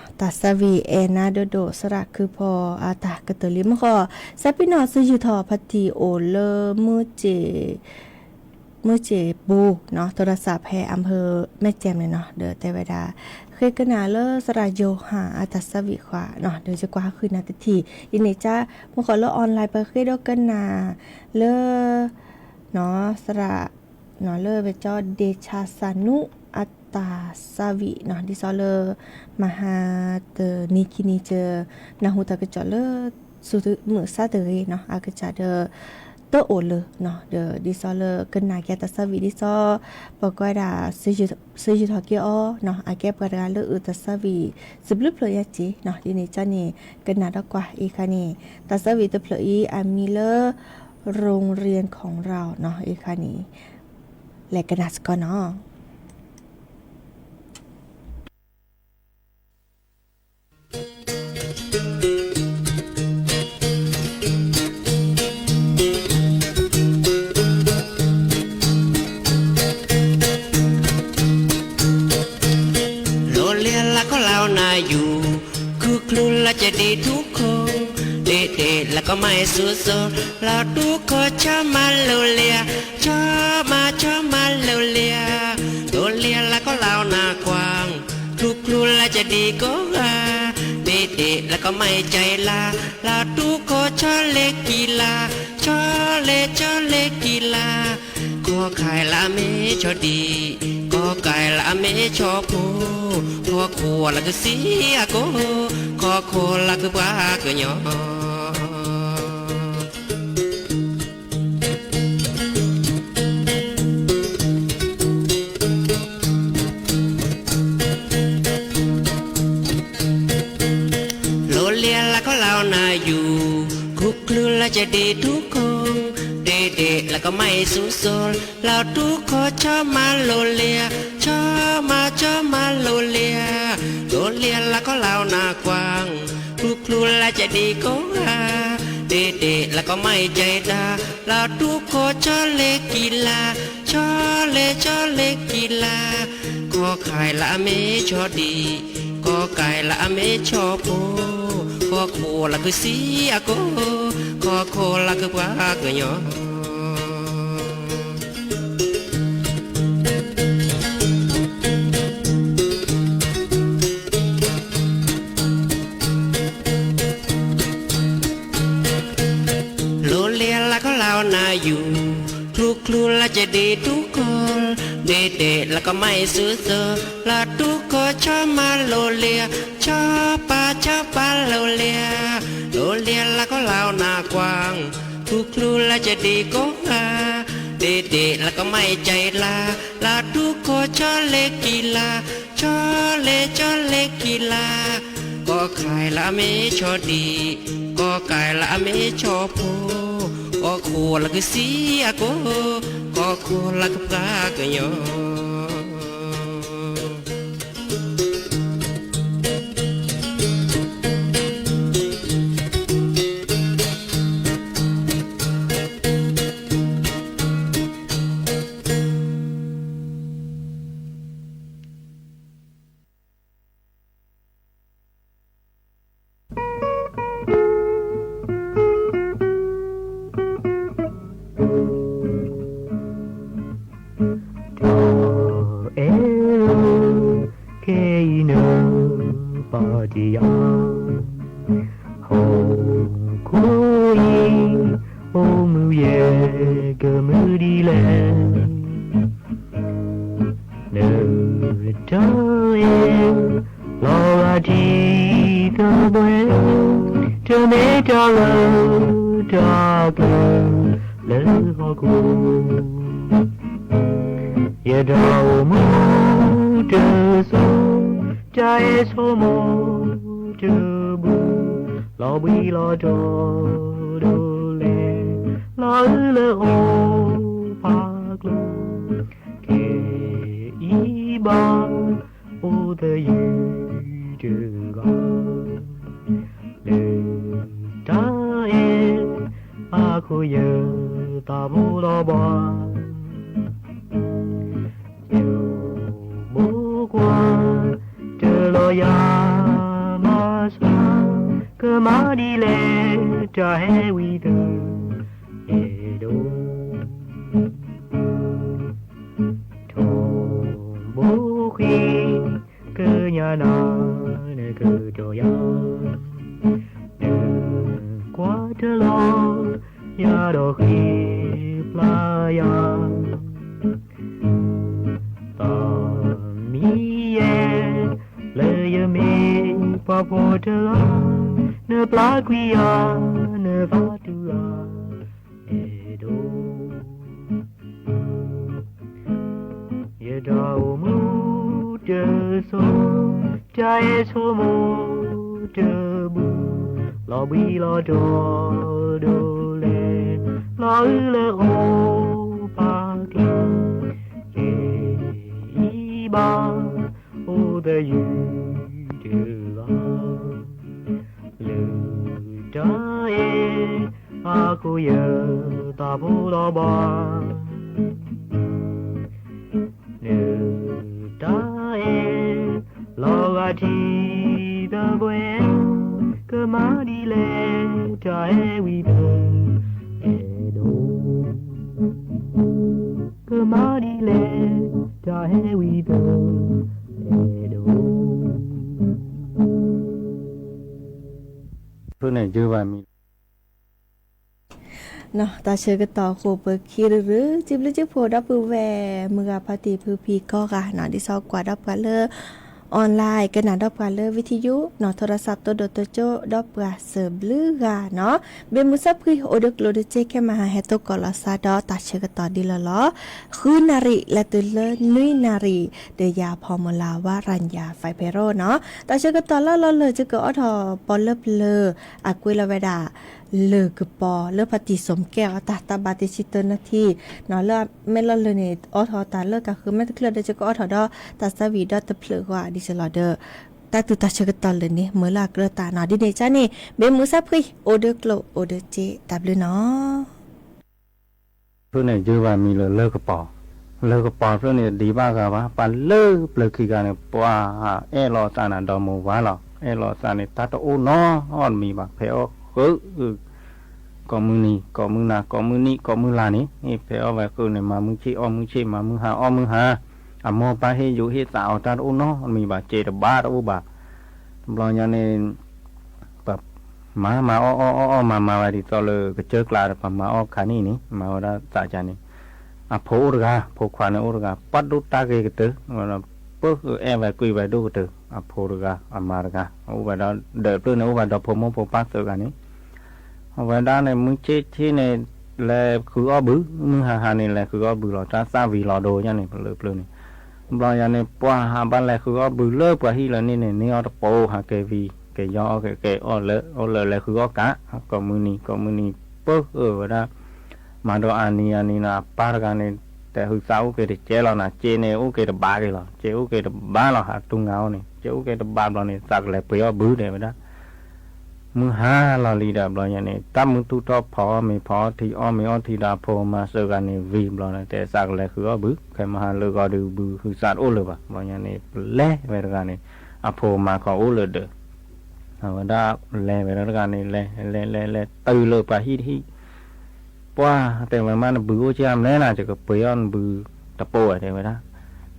တၢ်သးဝံၣ်အဲၣ်နၤဒိၣ်ဒိၣ် သရၣ်ခုဖီအတၢ်ကတၢၢ်လံမ့ၢ်ဃီ, စးပ့ၤနီၣ်စုယုၢ်ထီၣ်ဖါတံၢ်အိၣ်လၢ မုၢ်စ့ၣ်ပူၤနီၤ, ထိရစးဖဲအမ့ၢ်မဲၢ်ကၠဲးန့ၣ်နီၤ, ဒီးတဲဝဲဒၣ် ဃ့ကနၣ်လၢသရၣ်ယိၤဟၣ်အတၢ်သးဝံၣ်ဃာ်နီၤ, ဒီးယကွၢ်ဟးဃုာ်နၤတထံၣ်, ဒ်န့ၣ်ကါ မ့ၢ်ဃီလၢ online ပဃ့ဒီးကနၣ်လၢ သရၣ် လၢဝဲကၠီဒ့ဆါစၢ်နူအတၢ်သးဝံၣ်နီၤ, ဒ်သိးလၢ မဟါတနံၤခံနံၤက နၢ်ဟူတၢ်ကစီၣ်လၢ ဆူမုၢ်ဆါတဂ့ၤနီၤ, အကစၢ်ဒီး တအိၣ်လၢၤနီၤ, ဒီးဒ်သိးလၢကနၣ်က့ၤတၢ်သးဝံၣ်ဒ်သိး ပကွၢ်ဒၣ် စုယုၢ်ထီၣ်က့ၤအီၤနီၤ, အကဲပှၤတဂၤလၢအုၣ်တၢ်သးဝံၣ် စဘျုးဖျၢၣ်ညါက့ၤနီၤ, ဒ်န့ၣ်ကါန့ၣ် ကနၣ်ဒီးကွၢ်အံၤခါန့ၣ် တၢ်သးဝံၣ်တဖျၢၣ်အံၤ အမံၤလၢ ရိၣ်ရ့ၣ်ခီၣ်ရၣ်နီၤ, အံၤခါန့ၣ် လဲၤကနၣ်စ့ၢ်ကီးနီၤ. လီၤလံလၢကီၢ်လၢအီနၤယူၤ, ခုၣ်ချုးလၢကဒံထူၣ်ခိၣ်, တ့တ့လၢကီၢ်မၤအ့ၣ်စိစိ, လီၤထူၣ်ခိၣ်ဆီမၤလိလံ, ဆီမၤဆီမၤလိလံ, လီၤလံလၢကီၢ်လၢအီနၤကွၢ် ထူၣ်ချုးလၢကဒံကိးဂၤ, တ့တ့လၢကီၢ်မၤအ့ၣ်ကၠဲလါ, လီၤထူၣ်ခိၣ်ဆီလ့ကံလါ, ဆီလ့ဆီလ့ကံလါ, ကီၢ်ခါလၢအမ့ၢ်ဆီဒံး, က ကီၢ်ကၢ်လၢအမ့ၢ်ဆီဖိ, ဟီၣ်ခိၣ်လၢကစံအကိ, ဟီၣ်ခိၣ်လၢကပှၤကညီ. လိၣ်လၢ်လၢကီၢ်လၢနယူၤ, ခူၣ်ချူလၢကဒံထူၣ်ခိၣ်, ဒ့ဒ့ၣ်လၢကမၤအ့ၣ်စိစိ, လီၤထူၣ်ခိၣ်ဆီမၤလိၣ်လၢ်, ဆီမၤဆီမၤလိၣ်လၢ်, လိၣ်လၢ်လၢကီၢ်လၢနကွၢ်, ခူၣ်ချူလၢကဒံကိးဂၤ, ဒ့ဒ့ၣ်လၢကမၤအ့ၣ်ကဲတၢ်, လီၤထူၣ်ခိၣ်ဆီလ့ကံလၢ်, ဆီလ့ဆီလ့ကံလၢ်, ကီၢ်ခါလၢအမ့ၢ်ဆီဒံၣ်, ကီၢ်ကၢ်လၢအမ့ၢ်ဆီဖိ, ဟီၣ်ခိၣ်လၢကစံအကိ, ဟီၣ်ခိၣ်လၢကပှၤကညီ. လိၣ်လၢ်လၢကီၢ်လၢနယူၤ, ခူၣ်ချူလၢကဒံထူၣ်ခိၣ်, ဒ့ဒ့ၣ်လၢကမၤအ့ၣ်စိစိ, လီၤထူၣ်ခိၣ်ဆီမၤလိၣ်လၢ်, ဆီပၤဆီပၤလိၣ်လၢ်, လိၣ်လၢ်လၢကီၢ်လၢနကွၢ်, ခူၣ်ချူလၢကဒံကိးဂၤ, ဒ့ဒ့ၣ်လၢကမၤအ့ၣ်ကဲတၢ်, လီၤထူၣ်ခိၣ်ဆီလ့ကံလၢ်, ဆီလ့ဆီလ့ကံလၢ်, ကီၢ်ခါလၢအမ့ၢ်ဆီဒံၣ်, ကီၢ်ကၢ်လၢအမ့ၢ်ဆီဖိ, ဟီၣ်ခိၣ်လၢကစံအကိ, ဟီၣ်ခိၣ်လၢကပှၤကညီ. တၢ်အဲၣ်လၢ ခဲအံၤနပာ်တ့ၢ်ယၤ, ဟီၣ်ခိၣ်အံၤ အိၣ်မုာ်ယဲၢ်ကမုာ်ဒ်လဲၣ်. နတၢ်အဲၣ် လီၤဂာ်ထံသဘှဲ, တမ့ၢ်တၢ်လၢတၢ်ကျဲ လၢဟီၣ်ခိၣ်, ယတၢ်အိၣ်မူတစိၤ, တၢ်အဲၣ်ဆိကမိၣ်တဘူၣ်, လီၤဘှံးလီၤတီၤဒိၣ်လဲၣ်, လီၤအုၣ်လၢအီၤဖးကျိၤ, ခဲအံၤဘၣ် အိၣ်သယုၢ်တဂၤ, လၢတၢ်အဲၣ် အဃိယသးဘိလီၤဘှါ, ယဘိကွၢ်တလီၤယၤ မၤစၢၤ, ကမၤဒ်လဲၣ် တၢ်ဟဲဝံသး အဲၣ်ဒိး ထိၣ်ဘိဃံ ကညးနၤ နကတိၤယၤ, နကွၢ်တလီၤယၤ ဒီးဃ့ပျၢ်ယၤ, သးမံယဲ လၢယမ့ၢ်ပှၤဖိတဂၤ, နပျၢ်ကွံာ်ယၤ နသးတူၢ်ယၤ အဲၣ်ဒိး ယတၢ်အိၣ်မူတစိၤ, တၢ်အဲၣ်ဆိကမိၣ်တဘူၣ်, လီၤဘှံးလီၤတီၤဒိၣ်လဲၣ်, လီၤအုၣ်လၢအီၤဖးကျိၤ, ခဲအံၤဘၣ် အိၣ်သယုၢ်တဂၤ, လၢတၢ်အဲၣ်အဃိယသးဘိလီၤဘှါ, နတၢ်အဲၣ်လီၤဂာ်ထံသဘှဲ, ကမၤဒ်လဲၣ် တၢ်ဟဲဝံသး အဲၣ်ဒိး ကမၤဒ်လဲၣ် တၢ်ဟဲဝံသး အဲၣ်ဒိး. ဖုန့ၣ်ယုဘၣ်မံၤလီၤ. တၢ်ဆၢကတီၢ်အဃိ ပခံရုရု စံးဘျုးစံးဖှိၣ်ဒီပုၢ်ဝဲၢ် မုၢ်ဂၤဖါတံၢ်ဖုဖံကိးဂၤနီၤ ဒ်သိးကွၢ်ဒီးပှၤလၢ online ကနၣ်ဒီးပှၤလၢ video နီၤ ထိရစးသိဒိၣ်တကၠိဒီးပှၤစၢၤဘျုးဂၤနီၤ ဘၣ်မုာ်ဆါဖှံအိၣ်ဒီးကျိၣ်ဒီးစ့ ခဲမဟါဟဲတိၢ်ကီၢ်လီၤစါဒီးတၢ်ဆၢကတီၢ်ဒ်လီၤလီၤ ဃုနၣ်ရံၣ်လဲၤတုၤလၢနွံနၣ်ရံၣ် ဒီးယၤဖီမုၢ်လၢ်ဝါရၤညၣ် ဖဲဖဲရိနီၤ တၢ်ဆၢကတီၢ်လၢလီၤလၢာ် ယကအီၣ်ထီၣ်ပီလၢပျၢၤ အကွဲးလီၤဝဲဒၣ် လၢၢ်ကပီၤလၢဖါတံၢ်စိာ်ကဲအီၤတၢ် တၢ်ဘၣ်တဆံတၢနၢထံနီၤ လၢအမ့ၢ်လီၤလၢာ်န့ၣ် အီၣ်ထီၣ်တၢ်လၢတၢ်ဃုမ့ၢ်တချုးဒီး ယကအီၣ်ထီၣ်ဒီးတၢ်သးဝံၣ်ဒီးတဖျၢၣ်ဂီၤဒ်စ့ၢ်လီၤဒီး တၢ်သူၣ်တၢ်ဆၢကတီၢ်လၢာ်န့ၣ် မုာ်လၢအကြၢးတၢ်နီၤ ဒ်န့ၣ်ကန့ၣ် ဘၣ်မုာ်ဆါဖှံ အိၣ်ဒီးကျိၣ်အိၣ်ဒီးစ့ တၢ်ဘျုးနီၤ ဖျၢၣ်န့ၣ် ယုၢ်ဘၣ်မံၤလၢလၢၢ်ကပီၤ, လၢၢ်ကပီၤဖျၢၣ်န့ၣ် ဒံးဘၣ်ဂၤဘၣ်, ပှၤလၢပျၢၤခံဂၤန့ၣ် ပှၤအဲၣ်လီၤအသးန့ၣ် ဒီမိၢ်ဝါလီၤ, အဲၣ်လီၤအသးန့ၣ် တၢ်တအိၣ်နီတမံၤဘၣ်, ဖဲအီၣ်ဃုာ် ကိးမုၢ်နံၤ ကိးမုၢ်နၤ ကိးမုၢ်နံၣ် ကိးမုၢ်လါန့ၣ် ဖဲအီၣ်ဝဲဃုာ်န့ၣ် မၤမုၢ်ဆ့ၣ်အီၣ်မုၢ်ဆ့ၣ် မၤမုၢ်ဟါအီၣ်မုၢ်ဟါ, အမိၢ်ပၢ်ဟ့ၣ်ယူၤဟ့ၣ်သးအီၤ တၢ်တအိၣ်နီတမံၤဘၣ်, စဲးတဘၣ်တအိၣ်ဘၣ်. တဘျီညါန့ၣ် ပမၤမၤအီၣ်အီၣ်အီၣ်အီၣ်မၤမၤဝဲဒ်သိးလၢကစၢၢ်ကျါဒီး ပမၤအီၣ်ခါန့ၣ်န့ၣ် မၤဝဲဒၣ်သးကါန့ၣ်, အဖိအိၣ်တဂၤ ဖိခွါန့ၣ်အိၣ်တဂၤ ပှၤဒိၣ်တၢ်ဂ့ၤကတၢၢ်, ပအဲၣ်ဝဲကွံာ်ဝဲဒိၣ်ကတၢၢ်, အဖိတဂၤ အမါတဂၤ အိၣ်ဝဲဒၣ်ဒီးဖျၢၣ်န့ၣ် အိၣ်ဝဲဒီးဖိမိၢ်ဖိပၢ်သၢဂၤန့ၣ် အဝဲဒၣ်န့ၣ် မုၢ်ဆ့ၣ်ဆ့ၣ်န့ၣ် လဲၤဃုအီၣ်ဘု, မုၢ်ဟါဟါန့ၣ် လဲၤဃုအီၣ်ဘုလီၤ, တၢ်သၣ်ဝံၤလီၤဒိယါန့ၣ် ပလၢပျၢၤန့ၣ်, တဘျီညါန့ၣ် ပှၤဟးဘၣ်လဲၤဃုအီၣ်ဘုလၢပှၤဟံၣ်လၢန့ၣ်န့ၣ် န့ၢ်အီၣ်တပိာ် ဟးက့ၤဝံၤ က့ၤယီအီၣ်က့ၤ က့ၤအီၣ်လၢ အီၣ်လၢလဲၤဃုအီၣ်ကး, ကိးမုၢ်နံၤ ကိးမုၢ်နံၤ ပၢအၢဝဲဒၣ် မၤဒီးအါနံၤအါနံၤနီၤ အပၢ်တဂၤန့ၣ် တဲဟုသးအိၣ်က့ၤတကဲလီၤနီၤ, စ့န့ၣ် အိၣ်က့ၤတဘးက့ၤလီၤ, စ့အိၣ်က့ၤတဘးလီၤ ဟးတူၢ်ငါအီၣ်န့ၣ် စ့အိၣ်က့ၤတဘးဘျီန့ၣ် သးကလဲၤပှ့ၤအီၣ်ဘုတဲဝဲဒၣ် မုၢ်ဟါလီၤလံဒီး ဘျီညါန့ၣ် တၢ်မုၢ်တူၢ်ထီၣ်ဖီအီၣ်မ့ၤဖီအီထံ အီၣ်မ့ၤအီထံဒီးအဖိအမါသၢဂၤန့ၣ် ဝံၤဘျီန့ၣ် တဲသးကလဲၤဃုအီၣ်ဘု, ခဲမဟါလၢဂီၤဒုးဘုဟုသးတအိၣ်လၢၤဘၣ်, ဘျီညါန့ၣ် ပလဲၤဝဲတဂၤန့ၣ် အဖိအမါခီအိၣ်လၢဒၢး, အဝဲဒၣ်လဲၤဝဲဒီးတဂၤန့ၣ် လဲၤလဲၤလဲၤလဲၤတုၤလၢပှၤဟံၣ်တဟံၣ် ပှၤတဲဝဲမး နဘုအိၣ်ကၢ်မလဲၣ်နၤ ယကပှ့ၤအီၣ်နဘုတပိာ်ဝဲတဲဝဲဒၣ်,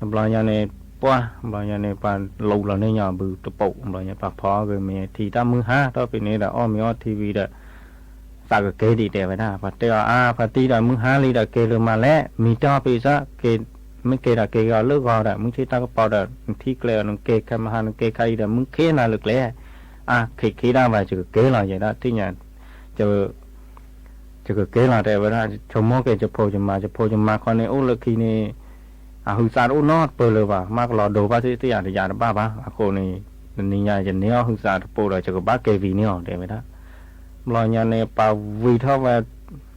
တဘျီညါန့ၣ် ပှၤ ဘျီညါန့ၣ် ပှၤလူလီၤန့ၢ်ညီဘုတပိာ်, ဘျီညါပှၤဖီအီၣ်က့ၤမ့ၤထံ တၢ်မုၢ်ဟါထီၣ်ဖဲန့ၣ်ဒီး အီၣ်မ့ၤအီထံဝံၤဒီး သးကက့ၤဒံးတဲဝဲဒၣ်, ပှၤတဲအီၤ အါ ဖါတံၢ်ဒီး မုၢ်ဟါလံဒီး က့ၤလၢမၤလဲၣ်, မံၤတီၢ်ဖဲစ့ၢ် က့ၤ မ့ၢ်က့ၤဒီးက့ၤအီၤလၢဂီၤဒီး မုၢ်ဆ့ၣ်တၢ်ကပီၤဒီး နထံၣ်ကျဲအီၤ နက့ၤခဲမဟါ နက့ၤခါအံၤဒီး မုၢ်ခ့နၤလၢကျဲ အါ ခ့ခ့ဒၣ်ဝဲ ယကက့ၤလီၤ ယဲဒၣ်ထံၣ်ညါ ယကက့ၤလီၤတဲဝဲဒၣ်, ဆိကမိၣ်က့ၤယဖိယမါ ယဖိယမါခီန့ၣ် အိၣ်လၢခံန့ၣ် အဟုသးတအိၣ်နီတပၢၢ်လၢၤဘၣ်, မ့ၢ်ကလီၤဒိဘၣ်သ့ၣ်သ့ၣ်ယၤတယၤတဘၣ်ဘၣ်, အဃိန့ၣ် တနံၤညါယန့ၢ်အီၣ်ဟုသးတပိာ်ဒီး ယကဘၣ်က့ၤဝံၤန့ၢ်အီၤတဲဝဲဒၣ်, ဘျီညါန့ၣ် ပှၤဝံၤထီၣ်ဝဲ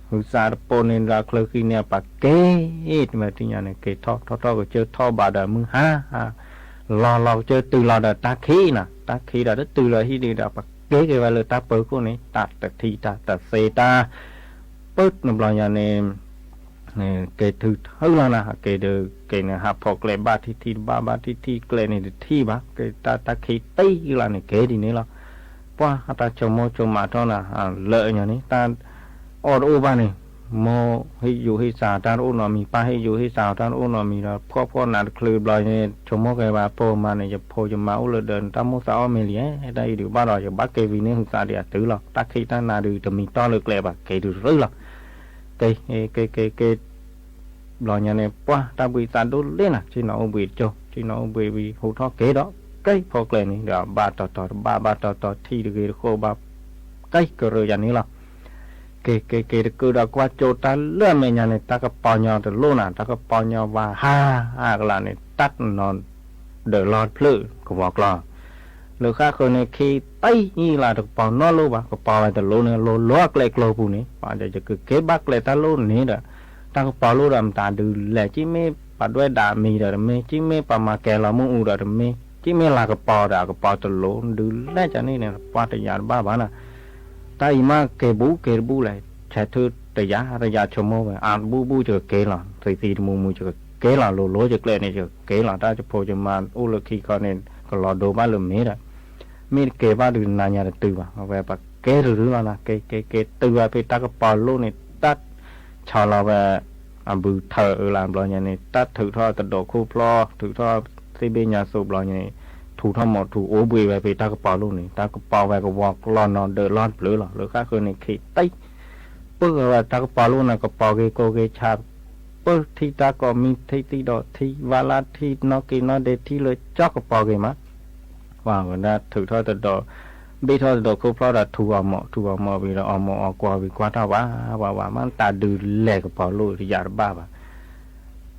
ဟုသးတပိာ်န့ၣ်ဒီး ချၢဃံန့ၣ် ပှၤက့ၤ တမ့ၢ်ထံၣ်ညါန့ၣ် က့ၤထီၣ်ထီၣ်ထီၣ်ကစၢၢ်ထီၣ်ဘးဒီး မုၢ်ဟါ လီၤလီၤကစၢၢ်တုၤလီၤဒီးတၢ်ခံးနၤ, တၢ်ခံးဒီးတတုၤလီၤဟံၣ်ဒံးဒီး ပှၤက့ၤက့ၤဝဲလၢတၢ်ပၢၤခိၣ်န့ၣ် တၢ်တထံၣ်တၢ်တသ့တၢ် ပၢၢ်တဘျီညါန့ၣ် က့ၤထုးထုးလီၤနၤ, က့ၤဒီးက့ၤန့ၣ် ဟးဖီၣ်ကျဲဘၣ်ထံထံတဘၣ် ဘၣ်ထံထံကျဲန့ၣ်တထံၣ်ဘၣ်, က့ၤတၢ်တၢ်ခံးတ့ၢ်လီၤန့ၣ် က့ၤဒ်န့ၣ်လီၤ. ပှၤတၢ်ဆိကမိၣ်ဆိကမးထီၣ်နၤ လၢညါန့ၣ် တၢ်အီၣ်တအိၣ်ဘၣ်န့ၣ် မိၢ်ဟ့ၣ်ယူၤဟ့ၣ်သးတၢ်တအိၣ်နီတမံၤ ပၢ်ဟ့ၣ်ယူၤဟ့ၣ်သးတၢ်တအိၣ်နီတမံၤဒီး ဖှီၣ်ဖှီၣ်နးတချုးဘျီန့ၣ် ဆိကမိၣ်က့ၤဘၣ်ဖိမါန့ၣ် ယဖိယမါအိၣ်လၢဒၢးန့ၣ် တၢ်မိၣ်သးအီၣ်မ့ၢ်လံ, တၢ်အံၤဒုးဘၣ်ဒီး ယကဘၣ်က့ၤဝံၤန့ၢ်ဟုသးဒံးအတုၤလီၤ. တၢ်ခံးတၢ်နးဒုးတမံၤတီၢ်လၢကျဲဘၣ် က့ၤတုၤရၢလီၤ. က့ၤ က့ၤ က့ၤ က့ၤ ဘျီညါန့ၣ် ပှၤတၢ်ဘှံးသးဒိၣ်လ့နၤ ဆ့ၣ်နီၤအိၣ်ဘှံးတကၠိ ဆ့ၣ်နီၤအိၣ်ဘှံးဝံၤ ဟူးထီၣ်က့ၤဒီး က့ၤဖီကျဲန့ၣ်ဒီး ဘၣ်တီၤတီၤတဘၣ် ဘၣ်တီၤတီၤထံၣ်တဂ့ၤတဃိးဘၣ် က့ၤကရၢယၤန့ၣ်လီၤ. က့ၤ က့ၤ က့ၤ တကုာ်ဒီးကွၢ်ကၠိတၢ်လၢအမဲာ်ညါန့ၣ် တၢ်ကပီၤညီတလိၣ်နၤ တၢ်ကပီၤညီဝါဟါ အကလးန့ၣ် တၢ်နီၤဒၢးလီတဖျၢၣ်ကဝီၤကျီၢ် လၢဃၣ်ဃၢၤန့ၣ် ခံးတံၢ်လၢတကပီၤနီၣ်လိၣ်ဘၣ် ကပီၤဝဲတလိၣ်န့ၣ် လိၤလိၤအကျဲကျိပူၤန့ၣ် ပှၤဒီးယကက့ၤဘၣ်ကျဲတၢ်လိၣ်န့ၣ်ဒီး တၢ်ကပီၤလိၣ်ဒီးမတၤဒုးလဲၣ် က့မ့ၢ်ပှၤဒွဲၣ်ဒၣ်မံၤဒီးတမ့ၢ် က့မ့ၢ်ပှၤမၤကဲၤလီၤမ့ၣ်အူဒီးတမ့ၢ် က့မ့ၢ်လၤကပီၤဒီးအကပီၤတလိၣ် ဒုးလဲၣ်ကန့ၣ်န့ၣ် ပှၤတယာ်တဘၣ်ဘၣ်နၤ တၢ်အံၤမးက့ၤဘူးက့ၤတဘူးလဲၣ် ဆဲးထၢၣ်တယာ်တယာ်ဆိကမိၣ်ဝဲ အါတဘူးဘူးယကက့ၤလီၤ သံသံတမူမူယကက့ၤလီၤ လိၤလိၤယကျဲန့ၣ်ယကက့ၤလီၤ တၢ်ယဖိယမါအိၣ်လၢခံခီန့ၣ် ကလီၤဒိဘၣ်လၢမ့ၢ်ဒီး မ့ၢ်တကဲဘၣ်ဒုးနၤညါတတုၤဘၣ် အဝဲပှၤကဲတရုၤလီၤနၤ ကဲကဲကဲတုၤဝဲဖဲတၢ်ကပီၤလိၣ်န့ၣ် တၢ်ဆီလီၤဝဲ အဘုထၢၣ်အၢလၢဘျီညါန့ၣ် တၢ်ထုးထီၣ်တဒိးခိၣ်ဖျီ ထုးထီၣ်သ့ၣ်ဘ့ၣ်ညါသိးဘျီညါန့ၣ် ထူးထီၣ်မိာ်ထူးအိၣ်ဘှံးဝဲဖဲတၢ်ကပီၤလိၣ်န့ၣ် တၢ်ကပီၤဝဲကဝီၤကျီၢ်နီၤဒၢးလီၢ်တဖျၢၣ်လီၤ လၢဃၣ်ဃၢၤန့ၣ် ခံးတံၢ် ပၢၢ်ဝဲတၢ်ကပီၤလိၣ်န့ၣ် ကပီၤဂ့ၤကိၢ်ဂ့ၤဆး, ပၢၢ်ထံတၢ်ကိးမံထံသံဒီးထံ ဝါလၢထံနီၣ်က့ၤနီၣ်ဒဲးထံလၢကၠီကပီၤဂ့ၤမး, ပှၤဝဲဒၣ်ထုးထီၣ်တဒီး, ဘ့ၣ်ထီၣ်တဒီးခိၣ်ဖျီၣ်ဒီးထူးအီၤမီး ထူးအီၤမီးဝံၤဒီးအီၣ်မီးအီကွီၢ်ဝံၤကွၢ်ထီၣ်ဝး, ဝးဝးမးတၢ်ဒုးလဲၤကပီၤလိၣ်တယးတဘၣ်ဘၣ်